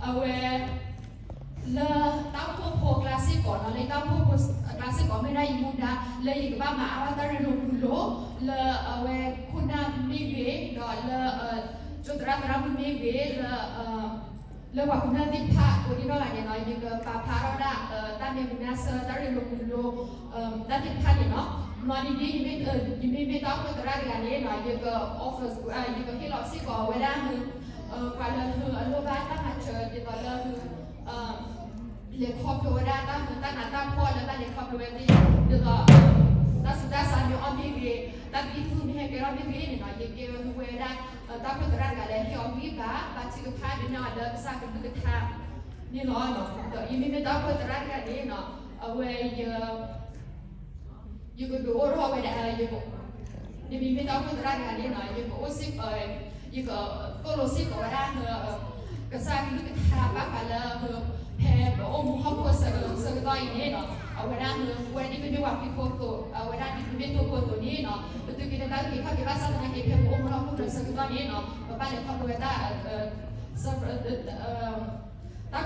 အဝဲ လၢတၢ်အိၣ်ဖှိၣ်ဖိအကျါစ့ၢ်ကီးလီၤ, လၢတၢ်အိၣ်ဖှိၣ်ဖိအကျါစ့ၢ်ကီး မ့ၢ်ဒၣ်ယမူဒါ လၢယကဘၣ်မၤအါထီၣ်တၢ်ရ့လိာ်မုာ်လိာ် လၢအဝဲခိၣ်နၢ်မ့ၢ်ဂ့ၤ, ဒီးလၢ ကၠိသရၣ်သရၣ်မုၣ်မ့ၢ်ဂ့ၤ, လၢ လၢပှၤကမျၢၢ်သ့ၣ်တဖၣ်ကိးဒံနီၢ်ဂၤန့ၣ်လီၤ, ယကပာ်ဖျါထီၣ်ဒၣ် တၢ်မ့ၢ်မုာ်မုာ်စၢၤ တၢ်ရ့လိာ်မုာ်လိာ် တၢ်သ့ၣ်တဖၣ်န့ၣ်လီၤ. မ့ၢ်ဒ်ဒ် ယမ့မ့ၢ်တၢ်အိၣ်ဖှိၣ်သရၣ်တဂၤန့ၣ်လီၤ, ယက offer, ယကဟ့ၣ်လီၤစ့ၢ်ကီးဝဲဒၣ် ပှၤလၢအလိၣ်ဘၣ်တၢ်မၤစၢၤ ဒ်သိးလၢ လဲၤခီဖျိဝဲဒၣ်တၢ်မၤတၢ်နးတၢ်ဖှီၣ်လၢဘၣ်လဲၤခီဖျိဝဲသ့ၣ်, ဒ်သိး တၢ်ဆူးတၢ်ဆါမ့ၢ်အီၣ်မ့ၢ်ဂ့ၤ, တၢ်သံၣ်သူမ့ၢ်ဟဲကဲထီၣ်မ့ၢ်ဂ့ၤန့ၣ်လီၤ, ယကဲဝဲဒၣ် တၢ်အိၣ်ဖှိၣ်သရၣ်တဂၤလၢဟ့ၣ်အီၤဂံၢ်ဘါ ဘါထုကဖၣ်ဒုးနဲၣ်အီၤလၢကစၢ်ကလုၢ်ကထါန့ၣ်လီၤ. ဒီးယမ့မ့ၢ်တၢ်အိၣ်ဖှိၣ်သရၣ်တဂၤန့ၣ်လီၤ, အဝဲ ယကဒုးအိၣ်ထီၣ်ဝဲဒၣ်, ယမ့မ့ၢ်တၢ်အိၣ်ဖှိၣ်သရၣ်တဂၤန့ၣ်လီၤ, ယကအိၣ်စ့ၢ်, ယကသိၣ်လိစ့ၢ်ကီးဝဲဒၣ် ကစၢ်ကလုၢ်ကထါဘၣ်ဃးလၢ ဖဲပအိၣ်မူဟီၣ်ခိၣ်အဆၢကတီၢ်အံၤန့ၣ်လီၤ, အဝဲဒၣ် ပဝဲဒ်ပမ့ၢ်ပှၤခရံာ်ဖိအသိး, အဝဲဒၣ်ဒ်ပမ့ၢ်သိဖိအသိးန့ၣ်လီၤ, ပသုးက့ၤတၢ်ဂ့ၤခီၣ်က့ၤဘၣ်ဆၣ်သနာ်က့ ဖဲပအိၣ်မူဟီၣ်ခိၣ်အဆၢကတီၢ်န့ၣ်လီၤ, ပဘၣ်လဲၤခီဖျိဝဲဒၣ် တၢ်ကီတၢ်ခဲအိၣ်ဝဲဒၣ်အါမံၤဒ်သိးလၢ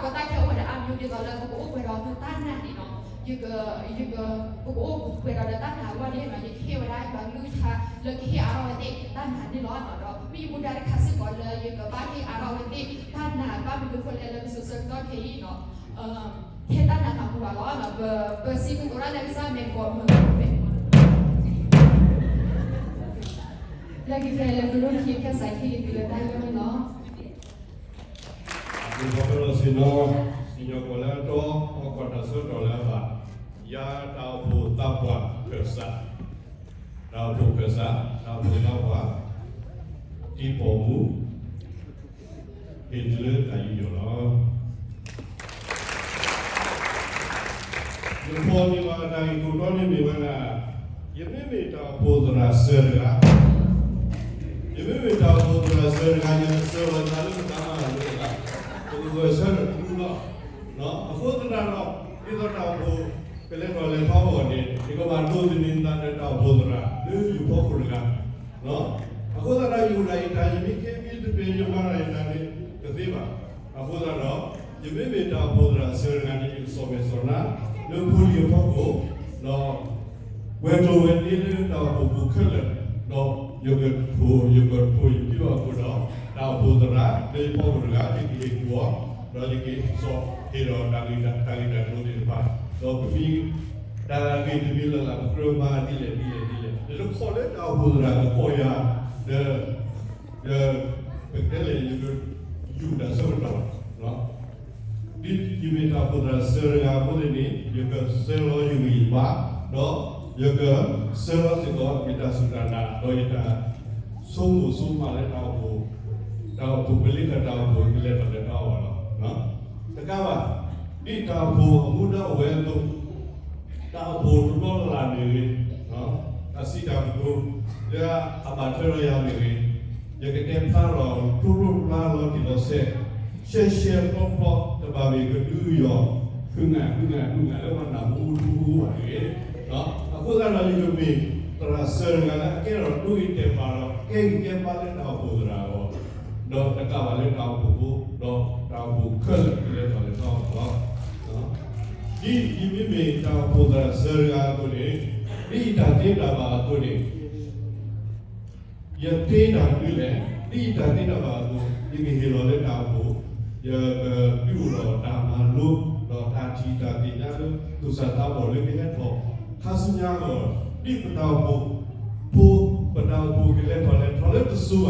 ပကအိၣ်ပှဲၤဒီးတၢ်နာ်န့ၣ်လီၤ. ယက, ယက, ပကအိၣ်ပှဲၤဒီးတၢ်နာ်အဂီၢ်န့ၣ်လီၤ, ယကဟ့ၣ်ဝဲဒၣ်ယွၤကလုၢ်ကထါလၢကဟ့ၣ်အါထီၣ်ဝဲသ့ၣ်တၢ်နာ်န့ၣ်လီၤ. ဒီးမ့ၢ်ယမူဒါတခါစ့ၢ်ကီးလၢယကဘၣ်ဟ့ၣ်အါထီၣ်ဝဲသ့ၣ်တၢ်နာ် ဘၣ်မနုၤအဃိလဲၣ်လၢပစိၤဆၢကတီၢ်ခဲအံၤလီၤ, ထဲတၢ်နာ်မၤပူၤဘၣ်လီၤ, ပစံးကတိၤတၢ်လၢကစၢ်မဲာ်ကီးမုာ်, လၢခံကဲလၢကရူၢ်ခံ ကစၢ်ခံလံၤတုၤလၢတၢ်ယီၢ်န့ၣ်လီၤ. ဒ်ပှၤပလီၢ်ဆ့ၣ်နီၤ, စံၣ်ညီၣ်ကွီၢ်လၢအတီ, ဟီၣ်ခိၣ်တၢ်ဆၢကတီၢ်လၢအဘၣ်, ယၤတၢ်အိၣ်ဖှိၣ်သးပှၢ်ခၢၣ်စး, တၢ်အိၣ်ဖှိၣ်ခၢၣ်စး, တၢ်အိၣ်ဖှိၣ်သးပှၢ်, တံၤပိာ်မူ, ဟ့ၣ်တလၢတၢ်ယူးယီၣ်လီၤ. ယဖီၣ်န့ၢ်ဘၣ်တၢ်ဂ့ၢ်ခိၣ်တီန့ၣ်မ့ၢ်ဝဲဒၣ်, ယမ့မ့ၢ်တၢ်အိၣ်ဖှိၣ်သရၣ်စၢၤတဂၤ, ယမ့မ့ၢ်တၢ်အိၣ်ဖှိၣ်သရၣ်စၢၤတဂၤ ယဆၢလီၤသးလၢပတၢ်မၤလိာ်တဂၤ, ပကဂဲၤဆၢထၢၣ်တပူၤလီၤ. အဃိသတးဒီး ဒ်သိးတၢ်အိၣ်ဖှိၣ် ကလဲၤထီၣ်လဲၤထီအဂီၢ်န့ၣ် ယကဘၣ်ဒိးသန့ၤသးဒီးတၢ်အိၣ်ဖှိၣ်သရၣ်လၢယဖီခိၣ်တဂၤ အဃိသတးဒီး ယအိၣ်ဒၣ်ယတၢ် ယမ့ၢ်ကဲမ့ၢ်တပ့ၤ ယမၤတၢ်ယတၢ်န့ၣ်တသ့ဘၣ်. အဃိသတးဒီး ယမ့မ့ၢ်တၢ်အိၣ်ဖှိၣ်သရၣ်စၢၤတဂၤန့ၣ် ယကစီၣ်မဲာ်စီၣ်နါ လၢဖိလံၤအဖီခိၣ်, ဒီး ဝဲၤကျိၤဝဲၤတ့လၢတၢ်အိၣ်ဖှိၣ်ပူၤခဲလၢာ်, ဒီးယကထိၣ် ယကထိၣ်ယဖံဘၣ်အဃိဒီး တၢ်အိၣ်ဖှိၣ်သရၣ်လၢယဖီခိၣ်တဂၤ ယကဟ့ၣ်ကူၣ်အီၤ, ဒီးယကစီၣ်ဟ့ၣ်ဒီးတၢ်ဂ့ၢ်တၢ်ဂ့ၢ်တၢ်ကျိၤသ့ၣ်တဖၣ်, ဒီးပမ့ၢ် တၢ်ဂ့ၢ်တမံၤလၢ်လၢ် ပကြၢးမၤဒ်လဲၣ်ဒ်လဲၣ်ဒ်လဲၣ်, ဒီးတခီလၢတၢ်အိၣ်ဖှိၣ်သရၣ်ကကိးယၤ, ဒီး ဒီး ပတဲလဲၣ် ယကယူၢ်တၢ်ဆၢကတီၢ်, ဒ်ယမ့ၢ်တၢ်အိၣ်ဖှိၣ်သရၣ်စၢၤတဂၤအဃိန့ၣ် ယကဆှၢလီၤယဂံၢ်ယဘါ, ဒီးယကဆှၢလီၤစ့ၢ်ကီး ယတၢ်စူၢ်တၢ်နာ် ဒီးယတၢ်ဆိကမိၣ်ဆိကမးလၢတၢ်အိၣ်ဖှိၣ်, တၢ်အိၣ်ဖှိၣ်ပလ့ခၢၣ်တၢ်အိၣ်ဖှိၣ် ကလဲၤထီၣ်လဲၤထီအဂီၢ်လီၤ. တကးဘၣ် ဒ်တၢ်အိၣ်ဖှိၣ်အမူဒါအိၣ်ဝဲအသိး တၢ်အိၣ်ဖှိၣ်တဘျီလၢ်လၢ်မ့ၢ်ဂ့ၤ, တၢ်စံးတၢ်ကတိၤ လၢအဘၣ်ထွဲဒီးယၤမ့ၢ်ဂ့ၤ, ယကတဲဖျါထီၣ် ထိၣ်ထိၣ်ဖျါလီၤတံၢ်လီၤဆဲး, ရှဲရှဲပျီပျီ တဘၣ်မ့ၢ်ကဒုးယီၣ် ဟုငၢ်ဟုငၢ်ဟုငၢ်လၢပှၤနၢ်ဟူတဟူဘၣ်တဂ့ၤ. အဃိသတးဒီး ယကမ့ၢ်သရၣ်စၢၤတဂၤလၢအကဲထီၣ်ဒိဂ့ၤတဲာ်ဘၣ်ဒီး ကဲဂံၢ်ကဲဘါလၢတၢ်အိၣ်ဖှိၣ်သရၣ်အဂီၢ်, ဒီးတကးဘၣ်လၢတၢ်အိၣ်ဖှိၣ်ဖိ ဒီးတၢ်အိၣ်ဖှိၣ်ခဲလၢာ်ကလဲၤထီၣ်လဲၤထီအဂီၢ်လီၤ. ဒ်ယမ့မ့ၢ်တၢ်အိၣ်ဖှိၣ်သရၣ်စၢၤတဂၤအသိးန့ၣ်, ဒ်ယတၢ်သ့တၢ်ဘၣ်အသိးန့ၣ်, ယသ့တၢ်ဒ်လဲၣ်, ဒ်ယတၢ်သ့တၢ်ဘၣ်အသိး ယကဟ့ၣ်လီၤလၢတၢ်အိၣ်ဖှိၣ်, ယကဒုးအိၣ်ထီၣ်တၢ်မၤလိ ဒီးတၢ်ထံၣ်တၢ်သ့ၣ်ညါလၢ သူၣ်စၢ်သးဘီၣ်လၢကဟဲထီၣ် ခါဆူညါအဂီၢ်, ဒ်ပတၢ်အိၣ်ဖှိၣ်ဖိ ပတၢ်အိၣ်ဖှိၣ်ကလဲၤထီၣ်လဲၤထီလၢတစိၤဘၣ်တစိၤအဂီၢ်န့ၣ် မ့ၢ်ယမူဒါ, ဒီးယကပာ်ဒ်သိးယမူဒါလီၤတံၢ်လီၤဆဲးတခါဒီး ယကဟ့ၣ်တၢ်ဂံၢ်တၢ်ဘါလၢဖိလံၤ စိၤလၢကဟဲအဂီၢ်သ့ၣ်တဖၣ် ဒ်တၢ်သ့တၢ်လၢ်အိၣ်ဒီးယၤအသိး, အဃိသတးဒီး ယမ့မ့ၢ်သရၣ်စၢၤတဂၤန့ၣ် တၢ်အိၣ်ဖှိၣ်သရၣ်ခံမူဒါသ့ၣ်တဖၣ် ယကဃုသ့ၣ်ညါလၢအအိၣ်, ဒီးတၢ်အိၣ်ဖှိၣ်မူဒါသ့ၣ်တဖၣ်လၢအဝဲမၤသ့ၣ်တဖၣ် ပတုၤလဲၣ်ပတုၤလဲၣ်န့ၣ်, ဒ်သိးယကစံးတၢ်အိၣ်ဖှိၣ်သရၣ်ဧၢ, ယက ဟံးစၢၤတၢ်မူဒါတနီၤမ့ၢ်, ဒီး ဟ့ၣ်စ့ၢ်ကီးယၤမူဒါ ယကမၤစၢၤတၢ်, ယတခီၣ်လၢပှၤမၢယၤဘၣ်, ဒီး ပှၤမ့ၢ်မၢယၤမး ယကလဲၤဘၣ်. အဃိသတးဒီး ယမ့မ့ၢ်သရၣ်စၢၤတဂၤန့ၣ် ယက ပၢၢ်ထီၣ်က့ၤလၢယတၢ်မံခ့မံသပ့ၤအပူၤဒီး ယကဒုးနုာ်လီၤက့ၤ ယတၢ်ထံၣ်တၢ်ဆိကမိၣ်တၢ်ဟူးတၢ်ဂဲၤ, ဒီးတၢ်ပာ်သူၣ်ပာ်သးလၢအဂ့ၤ လၢခါဆူညါပတၢ်အိၣ်ဖှိၣ်ကလဲၤထီၣ်လဲၤထီအဂီၢ်လီၤ. ယမ့မ့ၢ်တၢ်အိၣ်ဖှိၣ်သရၣ်စၢၤတဂၤန့ၣ် ဒ်တၢ်သ့တၢ်ဘၣ်အိၣ်ဒီးယၤအသိးန့ၣ် ယကမၤယသပှၢ်ကတၢၢ် ဒ်တၢ်အိၣ်ဖှိၣ်ရိဖှိၣ်တဘျီလၢ်လၢ်, ယတစဲၤခံလၢပှၤလီၢ်ခံဘၣ်, ယကဟဲတုၤဆူလၢပှၤမဲာ်ညါ, ဒ်ယမ့ၢ်ပှၤစၢၤတဂၤအသိးန့ၣ် ယကတဲာ်ကတီၤဆိပာ်တၢ်, ယကတဲာ်ကတီၤဆိပာ်တၢ်အိၣ်ဖှိၣ်တၢ်ဖံးတၢ်မၤ, တုၤဒၣ်လဲာ်လၢစီၤနီၤခိၣ် ကလၤထါ ခီၣ်ခါဆ့ၣ်နီၤလၢ တၢ်အိၣ်ဖှိၣ်တဘျီလၢ်လၢ် ပှၤကဆ့ၣ်နီၤအဂီၢ်န့ၣ် ယကဟဲရဲၣ်လီၤကျဲၤလီၤဆိလီၤကျဲ, ဒ်ယမ့ၢ်တၢ်အိၣ်ဖှိၣ်သရၣ်စၢၤတဂၤအသိး ယကမၤစၢၤတၢ်လၢအလိၤအလိၤ, ဒ် တုၤမ့ၢ် တၢ်ရဲၣ်တၢ်ကျဲၤမ့ၢ်ဝံၤမးဒီး ယကသ့ဒီးဘၣ်အံၤခိၣ်ကျါန့ၣ်မ့ၢ်ဝံၤမး, ယကက့ၤလၢပှၤလီၢ်ခံကတၢၢ်လီၤ. အန့ၣ်မ့ၢ်သရၣ်, ယမ့မ့ၢ်သရၣ်စၢၤတဂၤန့ၣ် ယမူဒါန့ၣ် ယတဟဲလၢပှၤလီၢ်ခံဘၣ်, ယတက့ၤဆိက့ၤစ့ၢ်ကီးလၢပှၤမဲာ်ညါဘၣ်. အဃိသတးဒီး ယမ့ၢ်က့ၤဆိဘၣ်အပူၤန့ၣ် တၢ်ဂ့ၢ်တၢ်ကျိၤလၢအိၣ်ဒီးလၢလီၢ်ခံသ့ၣ်တဖၣ်န့ၣ် ယတနၢ်ဟူထွဲဘၣ်, ဒီး ကဲထီၣ်အသး ပတဲအံၤ ယလဲၤလံာ်ဆူၣ်လီၤ. ယတကွၢ်ဆိကမိၣ်လၢတၢ်လၢတၢ်ဂ့ၢ်လၢပှၤအိၣ်ဖှိၣ်သ့ၣ်တဖၣ်န့ၣ် တကဲထီၣ်လၢယဂီၢ်, ပတဲဒီးတမ့ၢ်တၢ်အါဒိၣ်အဃိသတးဒီး မ့ၢ်ဝဲဒၣ် တၢ်ဂ့ၢ်သ့ၣ်တဖၣ်လၢယပာ်ဖျါထီၣ်လၢ ယမ့မ့ၢ်တၢ်အိၣ်ဖှိၣ်သရၣ်စၢၤတဂၤ ယကမၤယဲဒ်န့ၣ်လီၤ. အဃိသတးဒီး တၢ်ဒိၣ်ပှၤပၢၤလီၢ်ဆ့ၣ်နီၤ, စံၣ်ညီၣ်ကွီၢ်လၢအတီ, ပှၤကွၢ်တၢ်ဆၢကတီၢ်လၢအဘၣ်, ခဲအံၤယကဟ့ၣ်က့ၤသုလၢတၢ်ယူးယီၣ်လီၤ. ပှၤကွၢ်တၢ်ဆၢကတီၢ်လၢအဘၣ်, စံၣ်ညီၣ်ကွီၢ်လၢသူၣ်ဂ့ၤသးဝါ, ဘၣ်လၢ, လၢပဒိၣ်ဆံးဆံးသးသး, သူၣ်ဂ့ၤသးဝါဘၣ်ဒီးတအိၣ်န့ၣ်, ယၤတၢ်သးခုကစီၣ်ဝဲၤကျိၤ စီၤထံမူထံထီဘၢၣ်, ယဖီၣ်န့ၢ်တၢ်ဂ့ၢ်ခါအံၤ မ့ၢ်သုကသ့ၣ်ညါတဂၤဂၤန့ၣ်, လၢတၢ်သးခုကစီၣ်ဝဲၤကျိၤန့ၣ် အဝဲကနုာ်လီၤ, ခဲအံၤယဘၣ်ဖီၣ်ဒီးဖီၣ်န့ၢ်လီၤလၢတၢ်သးခုကစီၣ်လီၤ. ယမ့မ့ၢ်တၢ်သးခုကစီၣ်တဂၤ, ယမ့မ့ၢ်တၢ်သးခုကစီၣ်တဂၤန့ၣ်, ယဘၣ်မၤမနုၤ, ယမ့ၢ်တၢ်သးခုကစီၣ်တဂၤန့ၣ် ယမ့မ့ၢ်ဘၣ်ဆိၣ်တၢ်သးခုကစီၣ်တဂၤလီၤ, တမ့ၢ်ဒ်န့ၣ်တဘၣ်ဘၣ်လီၤ. ပှၤဒုးကတၢၢ်ဝဲတၢ်မူပှၤန့ၣ် မ့ၢ်မ့ၢ်လီၤ, သ့ၣ်ဝဲန့ၣ်မၤန့ၣ်လီၤ, မ့ၢ်မ့ၢ်တၢ်ယၤပှၤဒၣ်အံၤ, တဲကျီတၢ်လီၤ. ယထီၣ်ဝဲဒ်တလၢဝဲဒၣ်ဘၣ်, တၢ်မ့ၢ်မ့ၢ်ဒ်လီၤဒီး ခီဖျိန့ၣ် နလ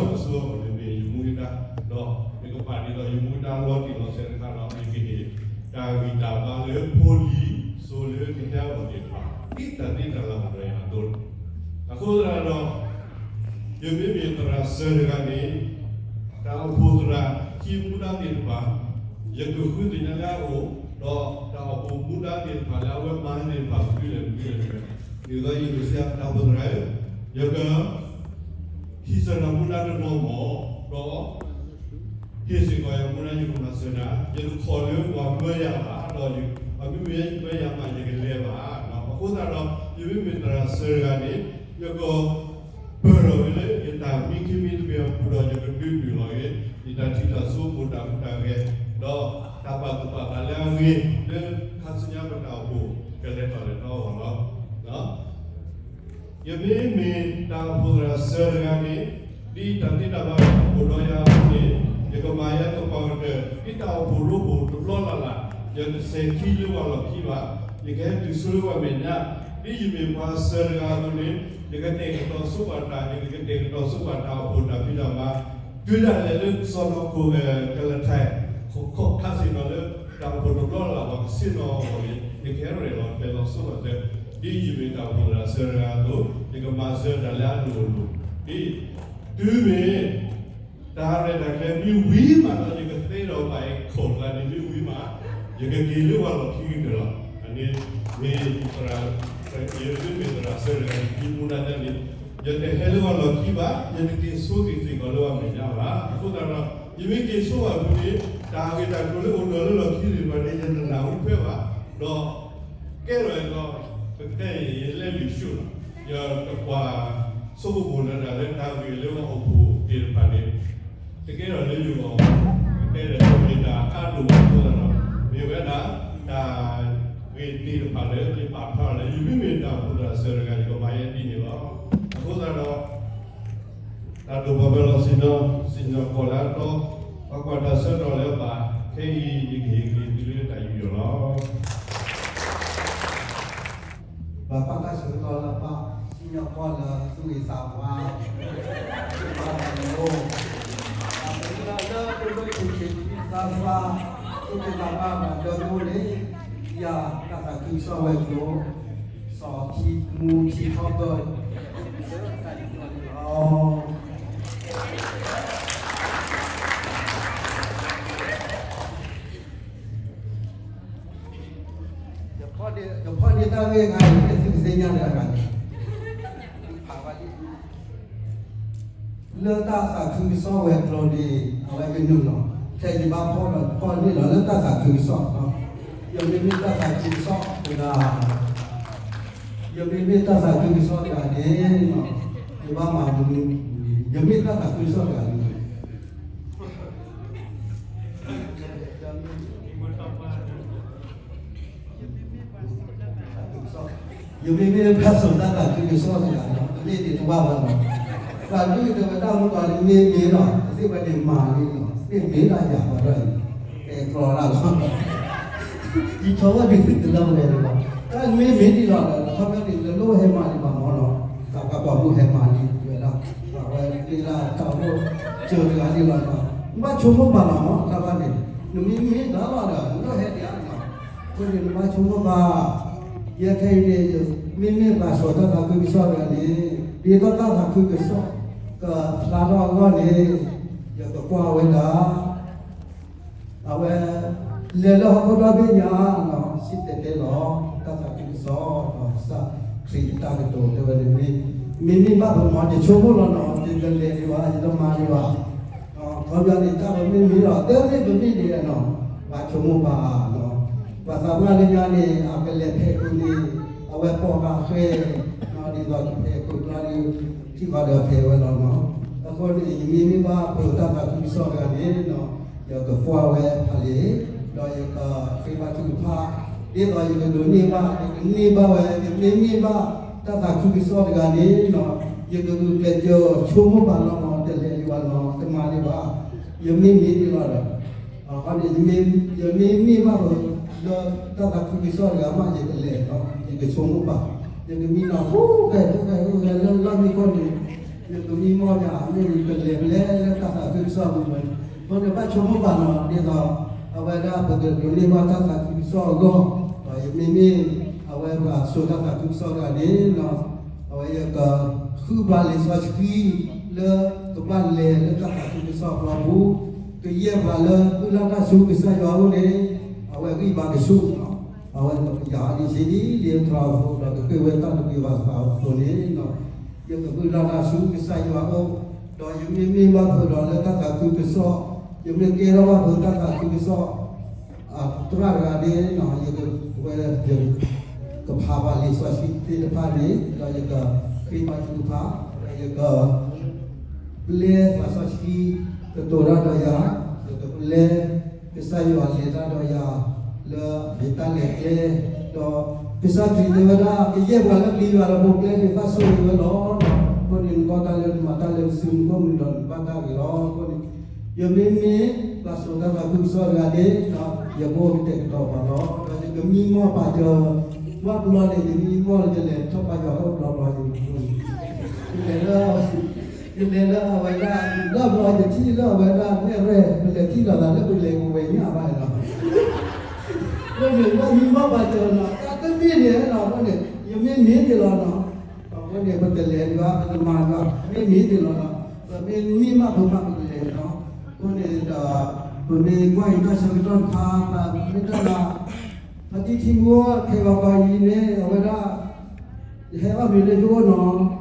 ိၣ်ဟဲမၤဒံးဘၣ်မ့ၢ်လီၤ, တၢ်ပှၤပိာ်မုၣ်ဟဲမၤဒံးဝဲဒၣ်, အဝဲသ့ၣ်ဒၣ်တၢ်အိၣ်ဖှိၣ်စၢၤတဂၤဒ်လီၤ, နဘၣ်ဆိကမိၣ်ဘၣ်လီၤမ့ၢ် တၢ်ဘၣ်န့ၣ်, နမ့ၢ်မ့ၢ်တၢ်လီၤဒီး နလိၣ်ဟဲဒံးဧါလီၤ. အဃိန့ၣ် နဘၣ်ဆိကမိၣ်ဘၣ်, ယဲခဲအံၤန့ၣ် မ့မ့ၢ်ပှၤစိာ်တၢ်သးခုကစီၣ်တဂၤန့ၣ် ဒ်သိးတၢ်သးခုကစီၣ် ကဖျါထီၣ်အဂီၢ်န့ၣ် ယကကွၢ်ဝဲဒၣ် အဝဲ လဲၤလၢဟီၣ်ခိၣ်ဒီဘ့ၣ်ညါ စံၣ်တဲၤတဲလီၤ တၢ်သးခုကစီၣ် ဒီးကစၢ်ခရံာ်အတၢ်ကတိၤတဲဝဲန့ၣ် မ့မ့ၢ်ဘၣ်ပမၤ ယဆိကမိၣ်လီၤနီၤ ယတလဲၤဒံးဘၣ် ယတမၤဒံးဘၣ် ခီပညီန့ၣ် တၢ်ပမ့ၢ်မ့ၢ်ဒီး တမ့ၢ်ပမ့ၢ်ဒံးနီၤ ပှၤဆိကမိၣ်ဘၣ်နီၤ ပှၤသးပှၢ်လၢညါန့ၣ် အကလဲၤဖဲးခိၣ်န့ၣ် အဝဲပိာ်ဃာ်ဃဲ ဒ်သိးကဖဲးခိၣ်ကျါန့ၣ် ထံၣ်ဃီဒီးဖဲးဝဲလီၤနီၤ အဃိန့ၣ် ယမ့မ့ၢ်ဘၣ်ပတၢ်သးခုကစီၣ်တဂၤန့ၣ်နီၤ ယကကွၢ်ဝဲဖးလံာ် ဒီးယကဃ့ဘါထုကဖၣ် ဒ်သိးယကဒိးန့ၢ်ဘၣ် ယကန့ၢ်ဘၣ်ဝဲ ယမ့မ့ၢ်ဘၣ်တၢ်သးခုကစီၣ်တဂၤန့ၣ်နီၤ ယကဂုာ်ကျဲးစၢးဆိကမိၣ်ပာ်လီၤနီၤ တလဲၤဒံးဘၣ်နီၤ တမၤဒံးဘၣ် ယမ့မ့ၢ်ဒံးလီၤဒီး အဃိန့ၣ် ယမ့မ့ၢ်ဘၣ်ဒီး တၢ်သးခုကစီၣ်တဂၤမး ယကလဲၤနီၤ ယကဆိကမိၣ်ပာ် ယကမံနီၤ ဟူးဂဲၤဟူးဂဲၤဟူးဂဲၤလၢလီၢ်မံခိၣ်န့ၣ် ယကမံမီၢ်ယၤ မ့ၢ်ယကလဲၤပလဲလၢတၢ်သးခုကစီၣ်အပူၤန့ၣ်, အဃိန့ၣ်ဘၣ်ဆိကမိၣ်ဘၣ်နီၤ ဒ်သိး အဝဲဒၣ်ပကဒိးန့ၢ်ဘၣ်တၢ်သးခုကစီၣ်အဂီၢ်, ဒီးယမ့မ့ၢ် အဝဲပှၤစိာ်တၢ်သးခုကစီၣ်တဂၤန့ၣ် အဝဲယကဃုပှၤလံာ်စီဆှံ လၢကဘၣ်လဲၤလၢတၢ်သးခုကစီၣ်အဖီပူၤ, ကယဲၢ်ပှၤလၢကုၢ်လၢ်တၢ်ဆူကစၢ်ယွၤအအိၣ်န့ၣ် အဝဲဂံၢ်ဘါကဆူၣ် အဝဲယၤဒ်ဆံးဒ်လံထီၣ်အသိး ဒီးကဃ့ဝဲတၢ်တဂ့ၤဘၣ်သးအသိးန့ၣ် ယကမုၢ်လၢ်တၢ်ဆူကစၢ်ယွၤအအိၣ်, ဒီးယမ့မ့ၢ်ဘၣ်ဖုးဒီးလၢတၢ်သးခုကစီၣ်, ယမ့ၢ်ကဲထီၣ်ဘၣ်ဖုးတၢ်သးခုကစီၣ် အသရၣ်တဂၤန့ၣ် ယကဝဲ ကဖးဘၣ်လံာ်စီဆှံသ့ၣ်တဖၣ်န့ၣ် ဒီးယကဃ့ဘါထုကဖၣ်, ဒီးယက ပျဲသးစီဆှံ ကတိၤတၢ်ဒီးယၤ, ယကပျဲ ကစၢ်ယွၤလဲၤတၢ်ဒီးယၤ လၢယတၢ်လဲၤကျဲ, ဒီးကစၢ်ခရံာ်တဲဝဲဒၣ် ကယဲၢ်ပှၤလၢပျံၤယွၤဒီးပိာ်ကျဲန့ၣ် ဘၣ်ဆိၣ်ဂ့ၤဝဲလီၤ. အဃိန့ၣ် နကီၢ်တၢ်လၢနမၤတၢ်လၢနစုမုၢ်ကိၣ်မုၢ်ဒီးနဘၣ်တၢ်ဂ့ၤလီၤ. အဃိန့ၣ် ယမ့မ့ၢ်ပှၤစိာ်တၢ်သးခုကစီၣ်တဂၤန့ၣ် ယကအိၣ်ကတဲာ်ကတီၤပှၤလီၤ. ဒီးယကမံမီၢ်ပာ်စၢၤ ဘၣ်ဘျီန့ၣ် ယမံမီၢ်လၢယလဲၤထီၣ်ပာ်ယွၤအိၣ်ဘျီဘျီန့ၣ် ယလဲၤလၢ ယလဲၤလၢအဝဲဒၣ် လၢဘျီယထံၣ်လၢအဝဲဒၣ်နဲၣ်ရဲၣ် ပလဲၤထံၣ်လိာ်သးလၢပလဲၤကဝဲၤညၣ်ဘၣ်နီၤ, အဃိန့ၣ် ဘၣ်မံမီၢ်ပာ်စၢၤနီၤ တၢ်တမ့ၢ်န့ၣ်နီၤ အဃိန့ၣ် ယမ့ၢ်မ့ၢ်န့ၣ်လီၤနီၤ, အဃိန့ၣ် ပကလဲၤဒံးဘၣ် ပကမၤဒံးဘၣ် မ့ၢ်မ့ၢ်န့ၣ်လီၤနီၤ, ပမ့ၢ်မံမီၢ်ပမၤပကလဲၤနီၤ, အဃိန့ၣ်ဒီး ပမ့ၢ်ကွၢ်အံၤတၢ်ဆၢကတီၢ်တခါ ပမ့ၢ်တၢ်လၢ ဖါတံၢ်ထံမူ ခဲဂီၤကီးအံၤန့ၣ် အဝဲဒၣ် ယဟဲအီၣ်မ့ၤလၢယအိၣ်နီၤ,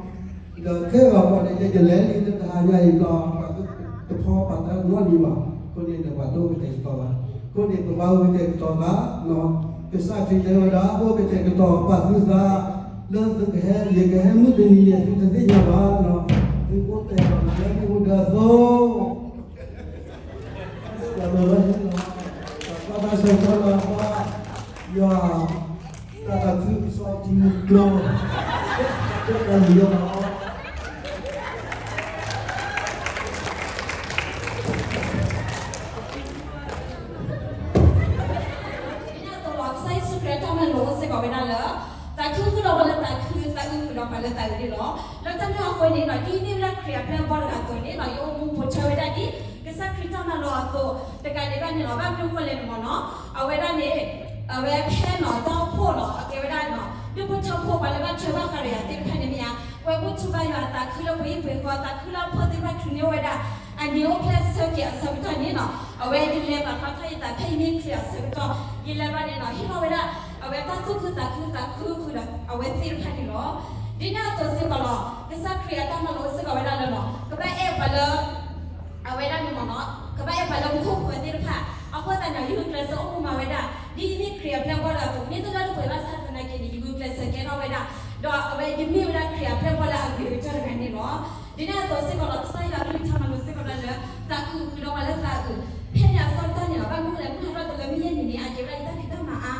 ဒီးခဲဂီၤကီးန့ၣ် ယလဲၤလံတဟါညါအံၤဘျီ ပှၤတဖီပာ်တၢ်နီတမံၤဘၣ်, အဃိန့ၣ်ဒီး ပှၤတအိၣ်ကတဲာ်ကတီၤဘၣ်, အဃိန့ၣ် ပဘၣ်အိၣ်ကတဲာ်ကတီၤဘၣ်, ကစၢ်ခရံာ်တဲဝဲဒၣ် အိၣ်ကတဲာ်ကတီၤပာ်သုသး, လၢသုကဟဲ ယကဟဲမုၢ်တနံၤန့ၣ် သုတသ့ၣ်ညါဘၣ်နီၤ, သုအိၣ်တဲာ်ကတီၤလၢမ့ၣ်အူဒၢအသိး တၢ်ဆၢကတီၢ်လၢ ယွၤ တၢ်သးခုကစီၣ်ထံကျိ တၢ်လံၤယွၤ ဒ်န့ၣ်အသိးလီၤ ကစၢ်ယ့ၣ်ၡူးခရံာ်အတၢ်မၤလိာ်စ့ၢ်ကီးဝဲဒၣ်လၢ သးခုဃုာ်ဒီးပှၤလၢသးခု, သးအုးဃုာ်ဒီးပှၤလၢသးအုးန့ၣ်လီၤ. လၢတၢ်န့ၣ်အဃိန့ၣ်ဒီး ဒ်မ့ၢ်ဝဲဒၣ်ခရံာ်အပျဲၢ်အဘီၣ်တဂၤအသိးန့ၣ်လီၤ ယအိၣ်မူပိာ်ထွဲဝဲဒၣ်ဒ် ကစၢ်ခရံာ်တၢ်မၤလိာ်အသိး တကးဒံးဘၣ်န့ၣ်လီၤ ဘၣ်မနုၤအဃိလဲၣ်န့ၣ်မ့ၢ်နီၤ အဝဲဒၣ်န့ၣ် အဝဲဖဲနီၤ တၢ်အိၣ်ဖှိၣ်လီၤ အကဲဝဲဒၣ်နီၤ ဒူၣ်ဖိထၢဖိ ပှၤလၢဘၣ်ထွဲဘၣ်ဃးဒီးယၤသ့ၣ်တဖၣ်န့ၣ်မ့ၢ်ဧါ, ပှၤဘူၣ်ထီၣ်ဘါယွၤ သးခုလၢပှၤဟံၣ်ပှၤဃီ သးခုလၢအဖိသ့ၣ်တဖၣ်ချုးန့ၢ်ဝဲဒၣ် အန့ၣ်အိၣ်ဖျဲၣ်ဆၢက့ၤအဆၢကတီၢ်န့ၣ်နီၤ အဝဲယလဲၤပာ်ထီၣ်ထီၣ်ယသးဖဲယမ့ၢ်ခရံာ်အဆၢကတီၢ် ယလဲၤဘၣ်န့ၣ်နီၤ ဟ့ၣ်လီၤဝဲဒၣ် အဝဲတၢ်သူၣ်ခုသးခု သးခုဃုာ်ဒီးအဝဲသ့ၣ်တဖၣ်န့ၣ်လီၤ. ဒ်န့ၣ်အသိးစ့ၢ်ကီးလီၤ ကစၢ်ခရံာ်အတၢ်မၤလိာ်စ့ၢ်ကီးဝဲဒၣ်လၢနီၤ ကဘၣ်အဲၣ်ပှၤလၢ အဝဲဒၣ်န့ၣ်မ့ၢ်နီၤ ကဘၣ်အဲၣ်ပှၤလၢပခိၣ်ပဃၢၤသ့ၣ်တဖၣ် အဃိသတးန့ၣ် ယဂုာ်ကျဲးစၢးအိၣ်မူမၤဝဲဒၣ် ဒ်ယမ့ၢ်ခရံာ်အပျဲၢ်အဘီၣ်တဂၤအသိး မ့ၢ်တလၢတပှဲၤဘၣ်ဆၣ်သနာ်က့န့ၣ် ယဂုာ်ကျဲးစၢးကဲထီၣ်ဝဲဒၣ် ဒီးအဝဲယမ့ၢ်ဝဲဒၣ်ခရံာ်အပျဲၢ်အဘီၣ်လၢအဂ့ၤကတၢၢ်တဂၤန့ၣ်လီၤ. ဒ်န့ၣ်အသိးစ့ၢ်ကီးလီၤ ကစၢ်ယွၤအကလုၢ်ကထါမၤလိာ်စ့ၢ်ကီးဒၣ်လၢ သးအုးဃုာ်ဒီးပှၤလၢသးအုး ဖဲန့ၣ်အဆၢကတီၢ်န့ၣ်လီၤ ဘၣ်မနုၤလဲၣ် မုၢ်ဟးထီၣ်တုၤလၢမုၢ်ယဲၢ်နံၤန့ၣ် အကဲဝဲဒၣ်ယတၢ်ဖံးတၢ်မၤအါ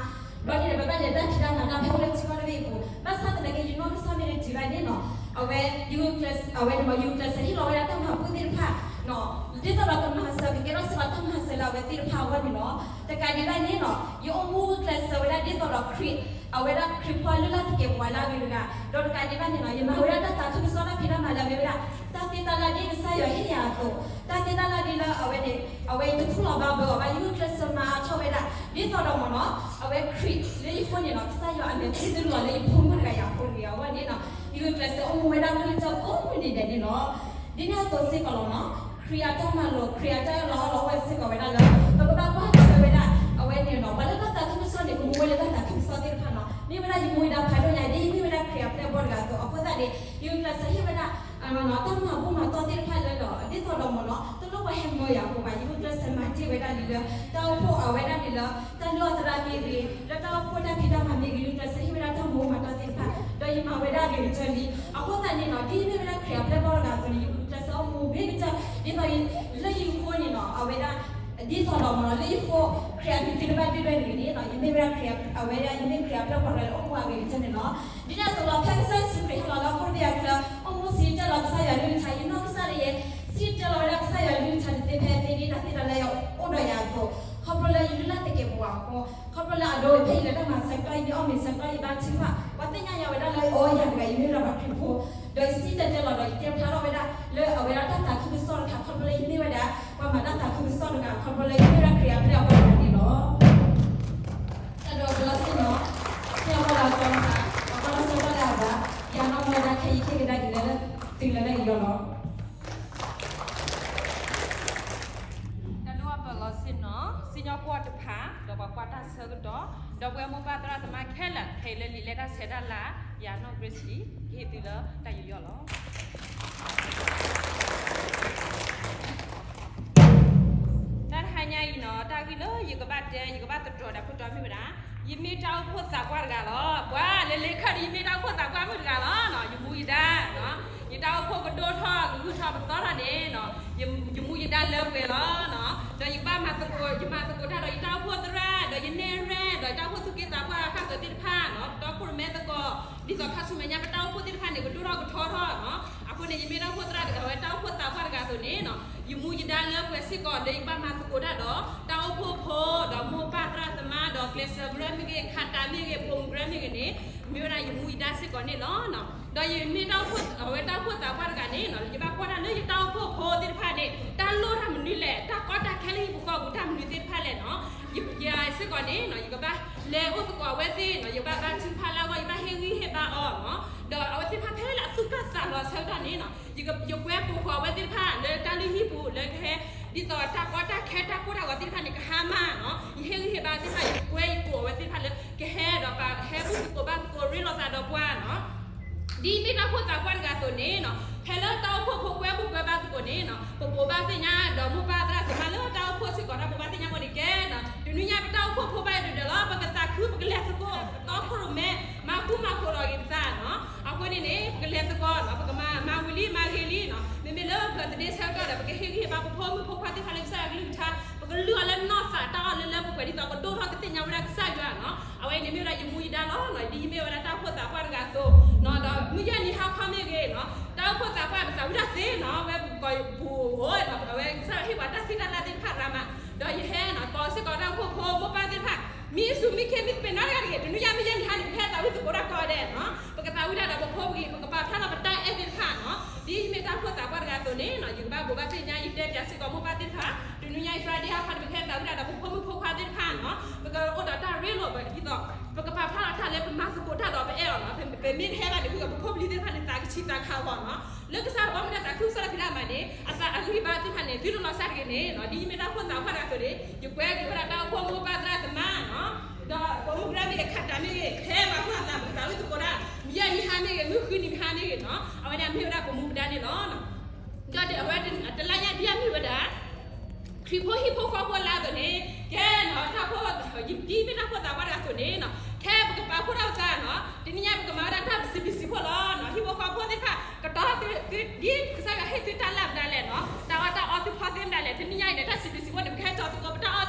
ဘျီန့ၣ်ဒီး ပဘၣ်လဲၤတၢ်ဖံးတၢ်မၤတၢ်ဖဲအိၣ်လၢထံကီၢ်တဘ့ၣ်အပူၤ ဘၣ်ဆၣ်သနာ်က့ ယနီၢ်ကစၢ်မ့ၢ်တတုၤဘၣ်န့ၣ်နီၤ အဝဲ ယဂုာ်ကျဲး အဝဲန့ၣ်မ့ၢ် ယဂုာ်ကျဲးစၢးဟ့ၣ်လီၤဝဲဒၣ်တၢ်မၤဘူၣ်သ့ၣ်တဖၣ် ဒ်သိးဒီးကမၤစၢၤကကဲထီၣ်စ့ၢ်ကီးတၢ်မၤစၢၤလၢအဝဲသ့ၣ်တဖၣ်အဂီၢ်န့ၣ်လီၤ. တကးဒံးဘၣ်န့ၣ်နီၤ ယအိၣ်မူဂုာ်ကျဲးစၢးဝဲဒၣ်ဒ်သိးဒီးခရံာ် အဝဲဒၣ်ခရံာ်ဖိလုၢ်လၢ်သကဲးပဝးလၢအဂ့ၤတဂၤ ဒီးတကးဒံးဘၣ်န့ၣ်နီၤ ယမၤဝဲဒၣ်တၢ်သးခုကစီၣ်တၢ်ဖံးတၢ်မၤလၢအမ့ၢ်ဝဲဒၣ် တၢ်သ့တၢ်လၢ်ဒ်ကစၢ်ယွၤဟ့ၣ်ယၤအသိး တၢ်သ့တၢ်လၢ်ဒ်လၢအဝဲန့ၣ် အဝဲယတခူၣ်လီၤဘၣ်ဘၣ်အီၤဘၣ် ယဂုာ်ကျဲးစၢးမၤအါထီၣ်ဝဲဒၣ် ဒ်သိးဒီးမ့ၢ်နီၤ အဝဲခရံာ်လၢယဃိန့ၣ်နီၤ ကစၢ်ယွၤအမဲာ်ချံသလုးလီၤလၢယဖိမုၣ်တဂၤအံၤအဃိတဂ့ၤအဂီၢ်န့ၣ်နီၤ ယဂုာ်ကျဲးစၢးအိၣ်မူဝဲဒၣ်ဂုၢ်လၢတၢ်အိၣ်မူန့ၣ်ဒဲးန့ၣ်လီၤ. ဒ်န့ၣ်အသိးစ့ၢ်ကီးလီၤနီၤ ခရံာ်အတၢ်မၤလိာ် ခရံာ်အတၢ်အၢၣ်လီၤအီလီၤအိၣ်ဝဲစ့ၢ်ကီးဝဲဒၣ်လၢ ပကဘၣ်ကွၢ်ထွဲဝဲဒၣ် အဝဲန့ၣ်နီၤ ပှၤလၢတၢ်သးခုကစီၣ်န့ၣ် ကမူဝဲလၢတၢ်သးခုကစီၣ်သ့ၣ်တဖၣ်နီၤ မ့ၢ်ဝဲဒၣ်ယမူဝဲဒၣ်ဖးဒိၣ်ညါ ဒ်ယမ့ၢ်ဝဲဒၣ်ခရံာ်အပျဲၢ်အဘီၣ်တဂၤအသိး အဃိသတးန့ၣ် ယဂုာ်ကျဲးစၢးဟ့ၣ်ဝဲဒၣ် တၢ်မၤဘူၣ်မၤတီၢ်သ့ၣ်တဖၣ်လၢဒီး ဒ်သိးဒီးမ့ၢ်နီၤ တလိၣ်ပှၤဟဲမၢယၤအဃိဘၣ် ယဂုာ်ကျဲးစၢးမၤတ့ၢ်ဝဲဒၣ်လံလၢ တၢ်အိၣ်ဖှိၣ်အဝဲဒၣ်န့ၣ်လၢ တၢ်လုၢ်အီၣ်သရၣ်မ့ၢ်ဂ့ၤ လၢတၢ်အိၣ်ဖှိၣ်တၢ်ဖံးတၢ်မၤမ့ၢ်ဂ့ၤ ယဂုာ်ကျဲးစၢးဟ့ၣ်ဝဲဒၣ်တၢ်မၤဘူၣ်မၤတီၢ်သ့ၣ်တဖၣ် ဒီးယမၤဝဲဒၣ်ဂ့ၤကတၢၢ်လံ အဃိသတးန့ၣ်နီၤ ဒ်ယမ့ၢ်ဝဲဒၣ်ခရံာ်အပျဲၢ်ဘီၣ်တဂၤအသိးန့ၣ် ယဂုာ်ကျဲးစၢးအိၣ်မူဂ့ၤကတၢၢ် ဒ်သိးလၢယဃိန့ၣ်နီၤ အဝဲဒၣ် ဒ်သိးဒီးမ့ၢ်နီၤ လၢယဃိ ခရံာ်အမံၤသုတဘၣ်ဒုၣ်ဒွဲၣ်တဂ့ၤန့ၣ်နီၤ ယမ့ၢ်ဝဲဒၣ်ခရံာ် အဝဲဒၣ် ယမ့ၢ်ခရံာ်အပျဲၢ်ဘီၣ်တဂၤလၢအိၣ်မူအဂ့ၤကတၢၢ်န့ၣ်လီၤ. ဒ်န့ၣ်အသိးလီၤ ဖဲကစၢ်ယ့ၣ်ၡူးခရံာ်ဟဲလီၤလၢဟီၣ်ခိၣ်တဘ့ၣ်အချၢ အိၣ်မူစံးတၢ်လီၤကစၢ်ယွၤအကလုၢ်ကထါ ယနီၢ်ကစၢ်လၢယဲ စံးတၢ်လီၤဝဲဒၣ်ကစၢ်ယွၤအကလုၢ်ကထါတသ့ဖဲအသ့ဒ်တၢ်သ့တၢ်လၢယၤ အိၣ်ဒီးယၤအသိး ခီဖျိလၢယလုၢ်လၢ်သကဲးပဝးအဃိ ခီဖျိလၢအဒိ ဖဲယလဲၤတၢ်မၤဆၢကတီၢ် ယမ့ၢ်အီၣ်မ့ၤဆၢကတီၢ် ယဘါထုကဖၣ် ပှၤသ့ၣ်ညါယၤဝဲဒၣ်လၢအီယၤတဂၤ ယမ့ၢ်ဝဲဒၣ်ပှၤခရံာ်ဖိ ဒီးယစံးတၢ်တဲလီၤဒီးယတဲဖျါထီၣ်ဝဲဒၣ် ပှၤတဖၣ် ဒီးပှၤကွၢ်တၢ်ဆၢကတီၢ် ဒီးပဝဲမိၢ်ပၢ်သရၣ်သမါခဲလၢာ် ခဲအံၤလၢလံာ်လဲၢ်တၢ်ဆဲးတၢ်လၤ ယၤနီၢ် Grace လံ ကဟ့ၣ်သုလၢတၢ်ယူးယီၣ်လီၤ. တၢ်တဟါညါအံၤနီၤ တၢ်ဂ့ၢ်လၢယကဘၣ်တဲ ယကဘၣ်သတြီၤဒီးဖိတီမ့ၢ်ဝဲဒၣ် ယမ့ၢ်တၢ်အိၣ်ဖှိၣ်သးပှၢ်တဂၤလီၤ. ပှၤလဲၤလဲၤခၢၣ်ဒီး ယမ့ၢ်တၢ်အိၣ်ဖှိၣ်သးပှၢ်မုၣ်တဂၤလီၤ. ယမူယဒါ ယတၢ်အိၣ်ဖှိၣ်ကဒိၣ်ထီၣ် ကဂုာ်ထီၣ်ပသီထီၣ်န့ၣ် ယမူယဒါလၢပှဲၤလီၤ. ဒီးယကဘၣ်မၤသကိး ယမၤသကိးတၢ်ဒီးယတၢ်အိၣ်ဖှိၣ်သရၣ် ဒီးယနဲၢ်ရဲၣ် ဒီးယတၢ်အိၣ်ဖှိၣ်သူၣ်က့သးပှၢ် ဃၣ်ကၢၤသ့ၣ်တဖၣ်နီၤ ပတီခိၣ်ရိၣ်မဲသကိး ဒ်သိးခါဆူမဲာ်ညါ ပတၢ်အိၣ်ဖှိၣ်သ့ၣ်တဖၣ်န့ၣ် ကဒိၣ်ထီၣ်ကထီထီၣ်နီၤ. အဃိန့ၣ် ယမ့ၢ်တၢ်အိၣ်ဖှိၣ်သရၣ်ဒီး အဝဲတၢ်အိၣ်ဖှိၣ်သးပှၢ်တဂၤအသိးန့ၣ်နီၤ ယမူယဒါလၢပှဲၤစ့ၢ်ကီး လၢယကဘၣ်မၤသကိးတၢ်ဒီး တၢ်အိၣ်ဖှိၣ်ဖိ ဒီးမိၢ်ပၢ်သရၣ်သမါ ဒီးကျဲးစၢးကရၢမ့ၢ်ဂ့ၤ ခးတးမ့ၢ်ဂ့ၤ ပိာ်မုၣ်ကရၢမ့ၢ်ဂ့ၤန့ၣ် မ့ၢ်ဝဲဒၣ်ယမူယဒါစ့ၢ်ကီးန့ၣ်လီၤ. ဒီးယမ့ၢ်တၢ်အိၣ်ဖှိၣ် အဝဲတၢ်အိၣ်ဖှိၣ်သးပှၢ်တဂၤန့ၣ်နီၤ ယဘၣ်ကွၢ်တၢ်လၢယတၢ်အိၣ်ဖှိၣ်ဖိသ့ၣ်တဖၣ်န့ၣ် တၢ်လိၣ်တၢ်မနုၤလဲၣ် တၢ်ကီတၢ်ခဲလၢဟံၣ်ပူၤဃီပူၤတၢ်မနုၤသ့ၣ်တဖၣ်လဲၣ်နီၤ ယစ့ၢ်ကီးန့ၣ်နီၤ ယကဘၣ်လဲၤအိၣ်သကိးအဝဲသ့ၣ်နီၤ ယကဘၣ်ဘါထုကဖၣ်လၢအဂီၢ် ယဘၣ်ဟ့ၣ်ဂံၢ်ဟ့ၣ်ဘါအီၤနီၤ ဒီးအဝဲသ့ၣ်တဖၣ်ဖဲလၢအသူၣ်ကၢ်သးလီၤအဆၢကတီၢ်န့ၣ်နီၤ ယကွဲကိးဃီၤအဝဲသ့ၣ်တဖၣ်လၢတၢ်လုၢ်ဟံၣ်ပူၤ လၢကဟဲ ဒ်သိးတၢ်ကီတၢ်ခဲတၢ်ကိၢ်တၢ်ဂီၤသ့ၣ်တဖၣ်န့ၣ် ကဟါမၢ်နီၤ ယဟ့ၣ်ဂံၢ်ဟ့ၣ်ဘါသ့ၣ်တဖၣ် ယကွဲယကိးအဝဲသ့ၣ်တဖၣ်လၢ ကဟဲဒီးပဟဲဘူၣ်သကိးဘါသကိးရ့လိာ်သးဒီးပှၤနီၤ ဒ်မ့ၢ်တၢ်အိၣ်ဖှိၣ်သးပှၢ်တဂၤအသိးန့ၣ်နီၤ ဖဲလၢတၢ်အိၣ်ဖှိၣ်ဖိကွဲဘူၣ်ကွဲဘါသကိးန့ၣ်နီၤ ပဘိးဘၣ်သ့ၣ်ညါ ဒီးမိၢ်ပၢ်သရၣ်သမါလၢတၢ်အိၣ်ဖှိၣ်စ့ၢ်ကီး တၢ်ဘိးဘၣ်သ့ၣ်ညါမိၢ်န့ၣ်ကဲနီၤ တနွံညါပတၢ်အိၣ်ဖှိၣ်ဖိဘၣ်ယဒၢးဒၢးလီၤ ပကသးခု ပကလဲၤသကိး တီခိၣ်ရိၣ်မဲ မၤဃူမၤဖိးလီၤဂ့ၤပသးနီၤ အဃိန့ၣ်န့ၣ် ပကလဲၤသကိးနီၤ ပကမၤ မၤဝံၤလံ မၤဂ့ၤလံနီၤ မ့မ့ၢ်လၢ birthday ဆၢကတီၢ်ဒီး ပကဟ့ၣ်ဂံၢ်ဟ့ၣ်ဘါပဖိမုၣ်ဖိခွါသ့ၣ်တဖၣ်လၢကစၢ်ယွၤကလုၢ်ကထါ ပကလုၢ်အီၤလၢနီၢ်သးတၢ်အီၣ်လၢလၢပှဲၤပှဲၤ ဒ်သိးကဒိၣ်ထီၣ်ကသ့ၣ်ညါဝဲဒၣ်ကစၢ်ယွၤနီၤ အဝဲအံၤန့ၣ်မ့ၢ်ဝဲဒၣ်ယမူယဒါလီၤနီၤ ဒ်ယမ့ၢ်ဝဲဒၣ်တၢ်အိၣ်ဖှိၣ်သးပှၢ်တဂၤအသိးနီၤ ဒီးမုၢ်ယဲၢ်နံၤဟါခီမ့ၢ်ဂ့ၤနီၤ တၢ်အိၣ်ဖှိၣ်သးပှၢ်ပသးဝံၣ်တၢ်သ့နီၤ ဝဲပူၤကီၢ်ပူၤအိၣ်နီၤ အဝဲကစၢ်ယွၤဟ့ၣ်ပှၤတၢ်သ့တၢ်လၢ်သ့ၣ်တဖၣ်ရၤမး ဒီးယဟဲနီၤ ကိးစ့ၢ်ကီးတၢ်အိၣ်ဖှိၣ်ဖိမိၢ်ပၢ်သ့ၣ်တဖၣ် မ့ၢ်ဆူးမ့ၢ်ခ့မ့ၢ်တပ့ၤနီတဂၤတဂ့ၤ တနွံညါမုၢ်ယဲၢ်နံၤဟါန့ၣ် ပဟဲသးဝံၣ်သကိးတၢ်ကိးဂၤဒဲးနီၤ ပကသးဝံၣ်တၢ်ဒီးပဖိပလံၤ ပကပာ်ဖျါထီၣ်ပတၢ်အဲၣ်သ့ၣ်တဖၣ်နီၤ ဒ်ယမ့ၢ်တၢ်အိၣ်ဖှိၣ်သးပှၢ်တဂၤအသိးန့ၣ်နီၤ ယကဘၣ်ဘိးဘၣ်သ့ၣ်ညါ ယတဲပၠးစ့ၢ်ကီးမိၢ်ပၢ်သ့ၣ်တဖၣ် တနွံညါအံၤ Friday ဟါခီန့ၣ် ပကဟဲသးဝံၣ်တၢ်ဒီးပဖိမုၣ်ဖိခွါသ့ၣ်တဖၣ်နီၤ ပကအိၣ်ဒီးတၢ်ရ့လိာ်ဒ်သိး ပကပာ်ဖျါထီၣ်တၢ်လၢပမၤသကိးတၢ်ဒီးပအဲၣ်အီၤနီၤ ပမ့ၢ်တဟဲဘၣ်န့ၣ် ဃုာ်ပဖိပလံၤသ့ၣ်တဖၣ်န့ၣ် သးကဆံးသးခးအဂီၢ်နီၤ လၢကစၢ်ယွၤဘီမုၢ်ဒီးသးခုကစီၣ်တၢ်ဖံးတၢ်မၤန့ၣ် အသးအဂံၢ်ဘါသ့ၣ်တဖၣ်န့ၣ် သုတလီၤစၢ်တဂ့ၤန့ၣ်နီၤ ဒ်ယမ့ၢ်တၢ်အိၣ်ဖှိၣ်သးပှၢ်တဂၤအသိးန့ၣ် ယကွဲက့ၤဝဲဒၣ်တၢ်အိၣ်ဖှိၣ်မိၢ်ပၢ်သရၣ်သမါနီၤ ဒီးပိာ်မုၣ်ကရၢမ့ၢ်ဂ့ၤ ခးတးမ့ၢ်ဂ့ၤ ဖဲပှၤကွၢ်သး ပကသးဝံၣ်သကိးတၢ် မုၢ်ယဲၢ်နံၤဟါမ့ၢ်ဂ့ၤ မုၢ်ဃုနံၤဟါမ့ၢ်ဂ့ၤနီၤ အဝဲန့ၣ်မ့ၢ်ဝဲဒၣ်ပမူပဒါန့ၣ်လီၤ ဒီးအဝဲတလါညါဒ်အမ့ၢ်ဝဲဒၣ် ခရံာ်ဖိဟံၣ်ဖိဃီဖိလါအသိးန့ၣ် ကဲနီၤ တၢ်အိၣ်ဖှိၣ် ဒ်မ့ၢ်တၢ်အိၣ်ဖှိၣ်သးပှၢ်တဂၤအသိးန့ၣ်နီၤ ခဲပကပာ်ဖှိၣ်ထီၣ်ပသးနီၤ တနံၤညါပကမၤဝဲဒၣ်တၢ်စံးဘျုးစံးဖှိၣ်လီၤနီၤ ဟံၣ်ဖိဃီဖိသ့ၣ်တဖၣ် ကတီၤသု ဒ်ကစၢ်ယွၤဟ့ၣ်သုတၢ်လၢ်မတၤလဲၣ်နီၤ တၢ်အီၣ်တၢ်အီသုဖီသ့မတၤလဲၣ် တနံၤညါအံၤန့ၣ် တၢ်စံးဘျုးစံးဖှိၣ်န့ၣ် ပကဟဲကၠီၤသကိးပတၢ်အီၣ်သ့ၣ်တဖၣ်နီၤ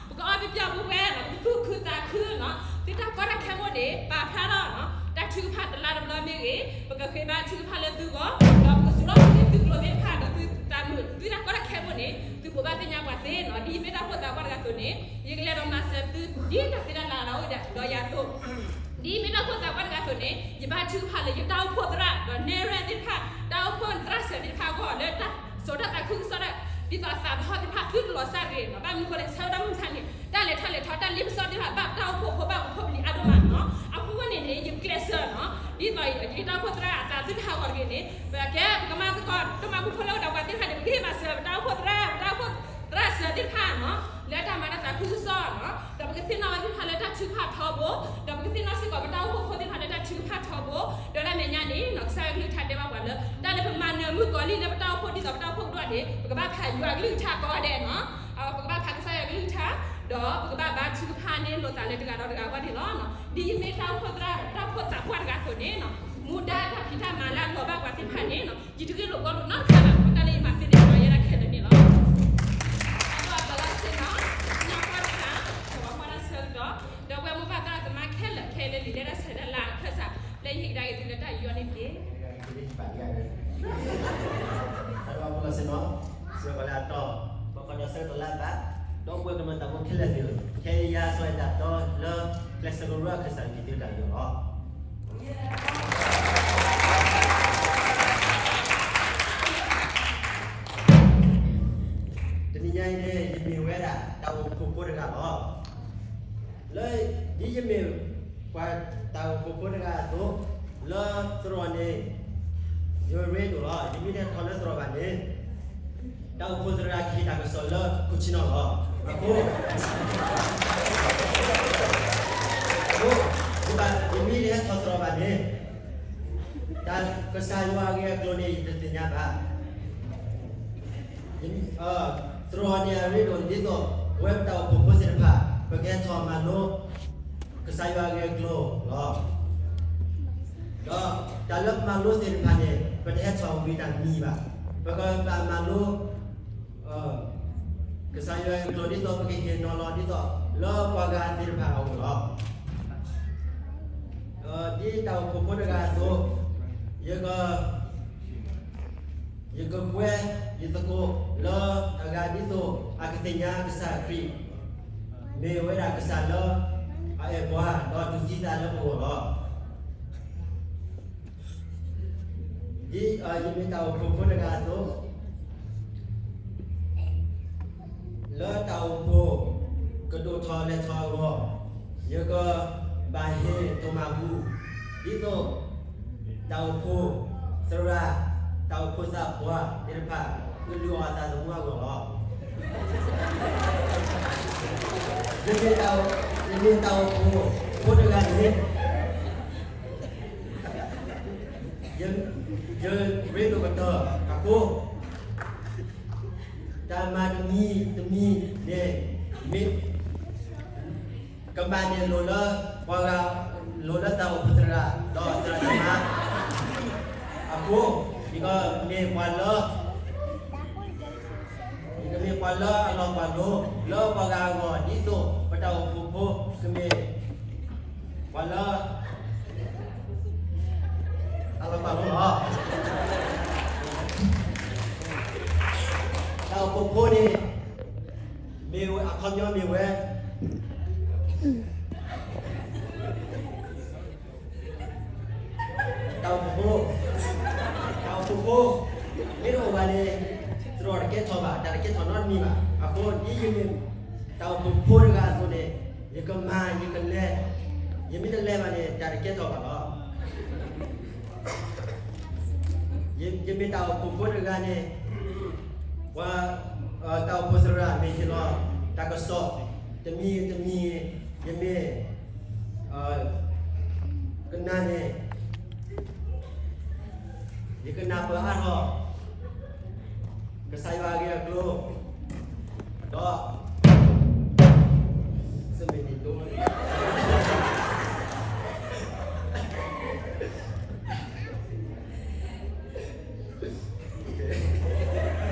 ပကအီၣ်ပပျီၢ်ပဝဲနီၤ ပကသူၣ်ခုသးခုနီၤ သုတၢ်ကီတၢ်ခဲဖိန့ၣ် ပာ်ဖျါထီၣ်နီၤ တၢ်ထုကဖၣ်တလါတဘျီမ့ၢ်ဂ့ၤ ပကဃ့ဘါထုကဖၣ်လၢသုဂီၢ် ဒီးပကစူးထီၣ်သုသုးကျိၤသ့ၣ်တဖၣ်ဒီးသုတၢ်မုာ် သုတၢ်ကီတၢ်ခဲဖိန့ၣ် သုဘိးဘၣ်သ့ၣ်ညါပှၤသ့နီၤ ဒ်ယမ့ၢ်တၢ်အိၣ်ဖှိၣ်သးပှၢ်တဂၤအသိးန့ၣ် ယကလဲၤဒီးမၤစၢၤသု ဒ်တၢ်သ့တၢ်လၢ်လၢအအိၣ်ဒီးယၤအသိး ဒ်ယမ့ၢ်တၢ်အိၣ်ဖှိၣ်သးပှၢ်တဂၤအသိးန့ၣ် ယဘါထုကဖၣ်လၢယတၢ်အိၣ်ဖှိၣ်သရၣ် ဒီးနဲၣ်ရဲၣ်သ့ၣ်တဖၣ် တၢ်အိၣ်ဖှိၣ်သရၣ်စၢၤသ့ၣ်တဖၣ်အဂီၢ် လၢတၢ်စိာ်ထီၣ်သးခုကစီၣ်တၢ် ဒ်သိးအသးသဟီၣ်သ့ၣ်တဖၣ် သုတလီၤစၢ်တဂ့ၤနီၤ ဘၣ်မနုၤအဃိလဲၣ် ဆၢကတီၢ်မုၢ်မဆါန့ၣ် တၢ်လဲၤထီၣ်လဲၤထီ တၢ်လ့ပစီသ့ၣ်တဖၣ် ဘၣ်ပတၢ်အိၣ်ဖှိၣ်ဖိ ဘၣ်ပဖိပလံၤအါဒိၣ်မးနီၤ အဃိန့ၣ်န့ၣ် ယကျဲးစၢးနီၤ ဒ်သိးယတၢ်အိၣ်ဖှိၣ်သရၣ်အသးသုတဟးဂီၤတဂ့ၤန့ၣ် ပကဲပကမၤသကိး တမၤမူဖိလၢအိၣ်ဒီးပှၤသ့ၣ်တဖၣ်န့ၣ် ပကဟ့ၣ်မၤစၢၤပတၢ်အိၣ်ဖှိၣ်သရၣ် ပတၢ်အိၣ်ဖှိၣ်သရၣ်စၢၤသ့ၣ်တဖၣ်နီၤ လၢတၢ်မၤတၢ်သးခုကစီၣ်နီၤ ဒီးပကသ့ၣ်နီၣ်ဝဲသ့ၣ်တဖၣ်လၢတၢ်ထုကဖၣ်ထီဘိ ဒီးပကသ့ၣ်နီၣ်စ့ၢ်ကီးပတၢ်အိၣ်ဖှိၣ်ဖိသ့ၣ်တဖၣ်လၢတၢ်ထုကဖၣ်ထီဘိ ဒီးလၢမဲာ်ညါန့ၣ်နီၤ ကစၢ်ယွၤကလုၢ်ကထါတဲဘၣ်ပှၤလၢ တၢ်လၢပမၤနၢၤမုၣ်ကီၤလံၢ်လၢပတၢ်အိၣ်ဖှိၣ်ဒ်သိးပတၢ်အိၣ်ဖှိၣ်ကဒိၣ်န့ၣ် ပကဘၣ်ဖးယွၤကလုၢ်ကထါကိးဂၤဒဲးနီၤ ပကဘၣ်ဖးကစၢ်ယွၤကလုၢ်ကထါ ဒီးပကဘၣ်ဘါထုကဖၣ်န့ၢ်လိာ်သးလၢတဂၤဒီးတဂၤအဂီၢ်န့ၣ်လီၤ. ဒ်ယမ့ၢ်တၢ်အိၣ်ဖှိၣ်သရၣ် တၢ်အိၣ်ဖှိၣ်သးပှၢ်တဂၤအသိးန့ၣ်နီၤ မူဒါတၢ်ဖံးတၢ်မၤလၢအလီၤဘၣ်ပှၤသ့ၣ်တဖၣ်န့ၣ်နီၤ ယတဂ့ၢ်လိာ်ဘှီလိာ်နီတခါဘၣ် တၢ်လၢယမၤသ့န့ၣ် မၤယဲဒၣ်ခဲလၢာ်န့ၣ်လီၤ. အဒိၣ်အပၢလီၤစ့ၢ်နီၤ ညါပှၢ်တခါ ပှၤကွၢ်တၢ်ဆၢကတီၢ် ဒီပုၢ်ဝဲၢ်မိၢ်ပၢ်သရၣ်သမါခဲလၢာ် ခဲလၢာ်လံၤလဲၣ်တၢ်ဆဲးတၢ်လၤအခၢၣ်စး လၢယဟ့ၣ်ကဒါက့ၤသုလၢတၢ်ယူးယီၣ်န့ၣ်တက့ၢ်. အဒိၣ်အပၢလီၤစ့ၢ်နီၤ စ့ၢ်ကီးလၢအတီၢ် ပှၤကွၢ်တၢ်ဆၢကတီၢ်လၢအဘၣ် ဒီပုၢ်ဝဲၢ်ကမျၢၢ်သးဘိခဲလၢာ်သ့ၣ် ခဲအံၤယၤစီၤအဲၣ်တၢ်တီလၢ ကျဲးစၢးကရၢအခၢၣ်စးန့ၣ် က့ၤသုတၢ်ယူးယီၣ်လီၤ. တနံၤညါအံၤန့ၣ် ယမ့ၢ်ဝဲဒၣ်တၢ်အိၣ်ဖှိၣ်ဖိတဂၤလီၤ. လၢ ဒ်ယမ့ၢ်ပှၤတၢ်အိၣ်ဖှိၣ်ဖိတဂၤအသိး လၢသရိာ်န့ၣ် ယရ့ဒိၣ်လီၤ. ယမ့ၢ်တထီၣ်လၢသရိာ်ဘၣ်န့ၣ် တၢ်အိၣ်ဖှိၣ်သရၣ်ကဟ့ၣ်တၢ်ကစီၣ်လၢခိၣ်ဆ့ၣ်နီၤလီၤ. အဃိ, အဃိ, ယဘၣ်, ယမ့ၢ်တဟဲထီၣ်သရိာ်ဘၣ်န့ၣ်, တၢ်ကစၢ်ယွၤအဂ့ၢ်အကျိၤန့ၣ် ယတသ့ၣ်ညါဘၣ်. သရိာ်န့ၣ်အရ့ဒိၣ်ဒ်သိး ပဝဲပတၢ်အိၣ်ဖှိၣ်ဖိသ့ၣ်တဖၣ် ပကဟဲထီၣ်မၤလိ ကစၢ်ယွၤအဂ့ၢ်အကျိၤလီၤ. ဒီးတၢ်လၢပမၤလိသ့ၣ်တဖၣ်န့ၣ် ပတဟဲထီၣ်ဝံၤတၢ်တမံၤဘၣ်. ပကဘၣ်မၤလိ ကစၢ်ယွၤအဂ့ၢ်အကျိၤဒ်သိး ပကဟ့ၣ်နီၤလီၤဒ်သိး လၢပှၤဂၤသ့ၣ်တဖၣ်အအိၣ်လီၤ. ဒ်တၢ်အိၣ်ဖှိၣ်ဖိတဂၤအသိး, ယက ယကကွဲယသကိးလၢအဂၤဒ်သိး အကသ့ၣ်ညါကစၢ်ခရံာ် မ့ၢ်ဝဲဒၣ်ကစၢ်လၢအအဲၣ်ပှၤ ဒီးတူၢ်သံသးလၢပဂီၢ်လီၤ. ဒ်ယမ့ၢ်တၢ်အိၣ်ဖှိၣ်ဖိတဂၤအသိး, လၢတၢ်အိၣ်ဖှိၣ်ကဒိၣ်ထီၣ်လဲၤထီၣ်အဂီၢ်, ယကဘၣ်ဟ့ၣ်တိၢ်မၤဘူၣ် ဒ်သိး တၢ်အိၣ်ဖှိၣ်သရၣ်, တၢ်အိၣ်ဖှိၣ်သးပှၢ်သ့ၣ်တဖၣ် ကလုၢ်အီၣ်အသးသမူအဂီၢ်လီၤ. ယမ့ၢ်တၢ်အိၣ်ဖှိၣ်ဖိတဂၤန့ၣ် ယရ့ဒိၣ်ကတၢၢ်အဃိ, တၢ်မၤတမံၤတမံၤန့ၣ် မ့ၢ် ကမၣ်န့ၣ်လိၣ်လၢ ပှၤဂၤလိၣ်လၢတၢ်အိၣ်ဖှိၣ်သရၣ် ဒီးသရၣ်သမါအဃိ, ယကမ့ၢ်ပှၤလၢ ယကမ့ၢ်ပှၤလၢအလီၤပှၤလိၤ လၢပှၤဂၤအဂီၢ် ဒ်သိးပတၢ်အိၣ်ဖှိၣ်ဖိကမ့ၢ်ပှၤလၢ အလီၤပှၤလိၤလီၤ. တၢ်အိၣ်ဖှိၣ်ဖိန့ၣ် မ့ၢ်ဝဲအခီပညီမ့ၢ်ဝဲ တၢ်အိၣ်ဖှိၣ်ဖိ, တၢ်အိၣ်ဖှိၣ်ဖိ မ့ၢ်တအိၣ်ဘၣ်န့ၣ် သရိာ်တကဲထီၣ်ဘၣ်, တၢ်တကဲထီၣ်နီတမံၤဘၣ်. အဃိဒ်ယမ့ၢ်တၢ်အိၣ်ဖှိၣ်ဖိတဂၤအသိးန့ၣ် ယကမၤ ယကလဲၤ, ယမ့ၢ်တလဲၤဘၣ်န့ၣ် တၢ်တကဲထီၣ်ဘၣ်လီၤ. ယမ့ၢ်တၢ်အိၣ်ဖှိၣ်ဖိတဂၤန့ၣ် ပှၤ တၢ်အိၣ်ဖှိၣ်သရၣ်မ့ၢ်ဟ့ၣ်လီၤတၢ်ကစီၣ် တမံၤတမံၤ ယမ့ၢ် ကနၣ်န့ၣ် ယကနၢ်ပၢၢ်အါထီၣ် ကစၢ်ယွၤအဂ့ၢ်အကျိၤ ဒီး စမ့ၢ်န့ၣ်ဒိ တၢ်အိၣ်ဖှိၣ်ဖိတဂၤ တၢ်အိၣ်ဖှိၣ်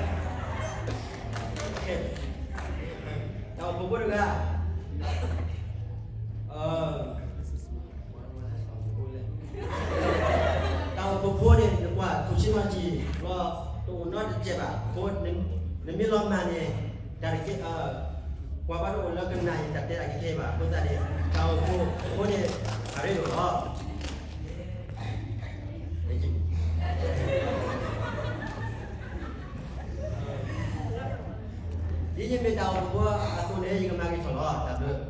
ဖိန့ၣ် နကွၢ်ခိၣ်ဆ့ၣ်နီၤထံးလီၤ တအိၣ်နီတစဲးဘၣ်. အဃိ နမ့ၢ်လီၤမၢ်န့ၣ် တၢ်တကဲ ပှၤဘၣ်တအိၣ်လၢကနၣ်ယတၢ်တဲတၢ်ကဲကဲဘၣ်. အဃိသတးန့ၣ် တၢ်အိၣ်ဖှိၣ်ဖိန့ၣ် အရ့ဒိၣ်လီၤ. ဒ်ယမ့ၢ်တၢ်အိၣ်ဖှိၣ်ဖိအသိးန့ၣ် ယကမၤက့ၤထီၣ်လီၤ တၢ်ဘျုး.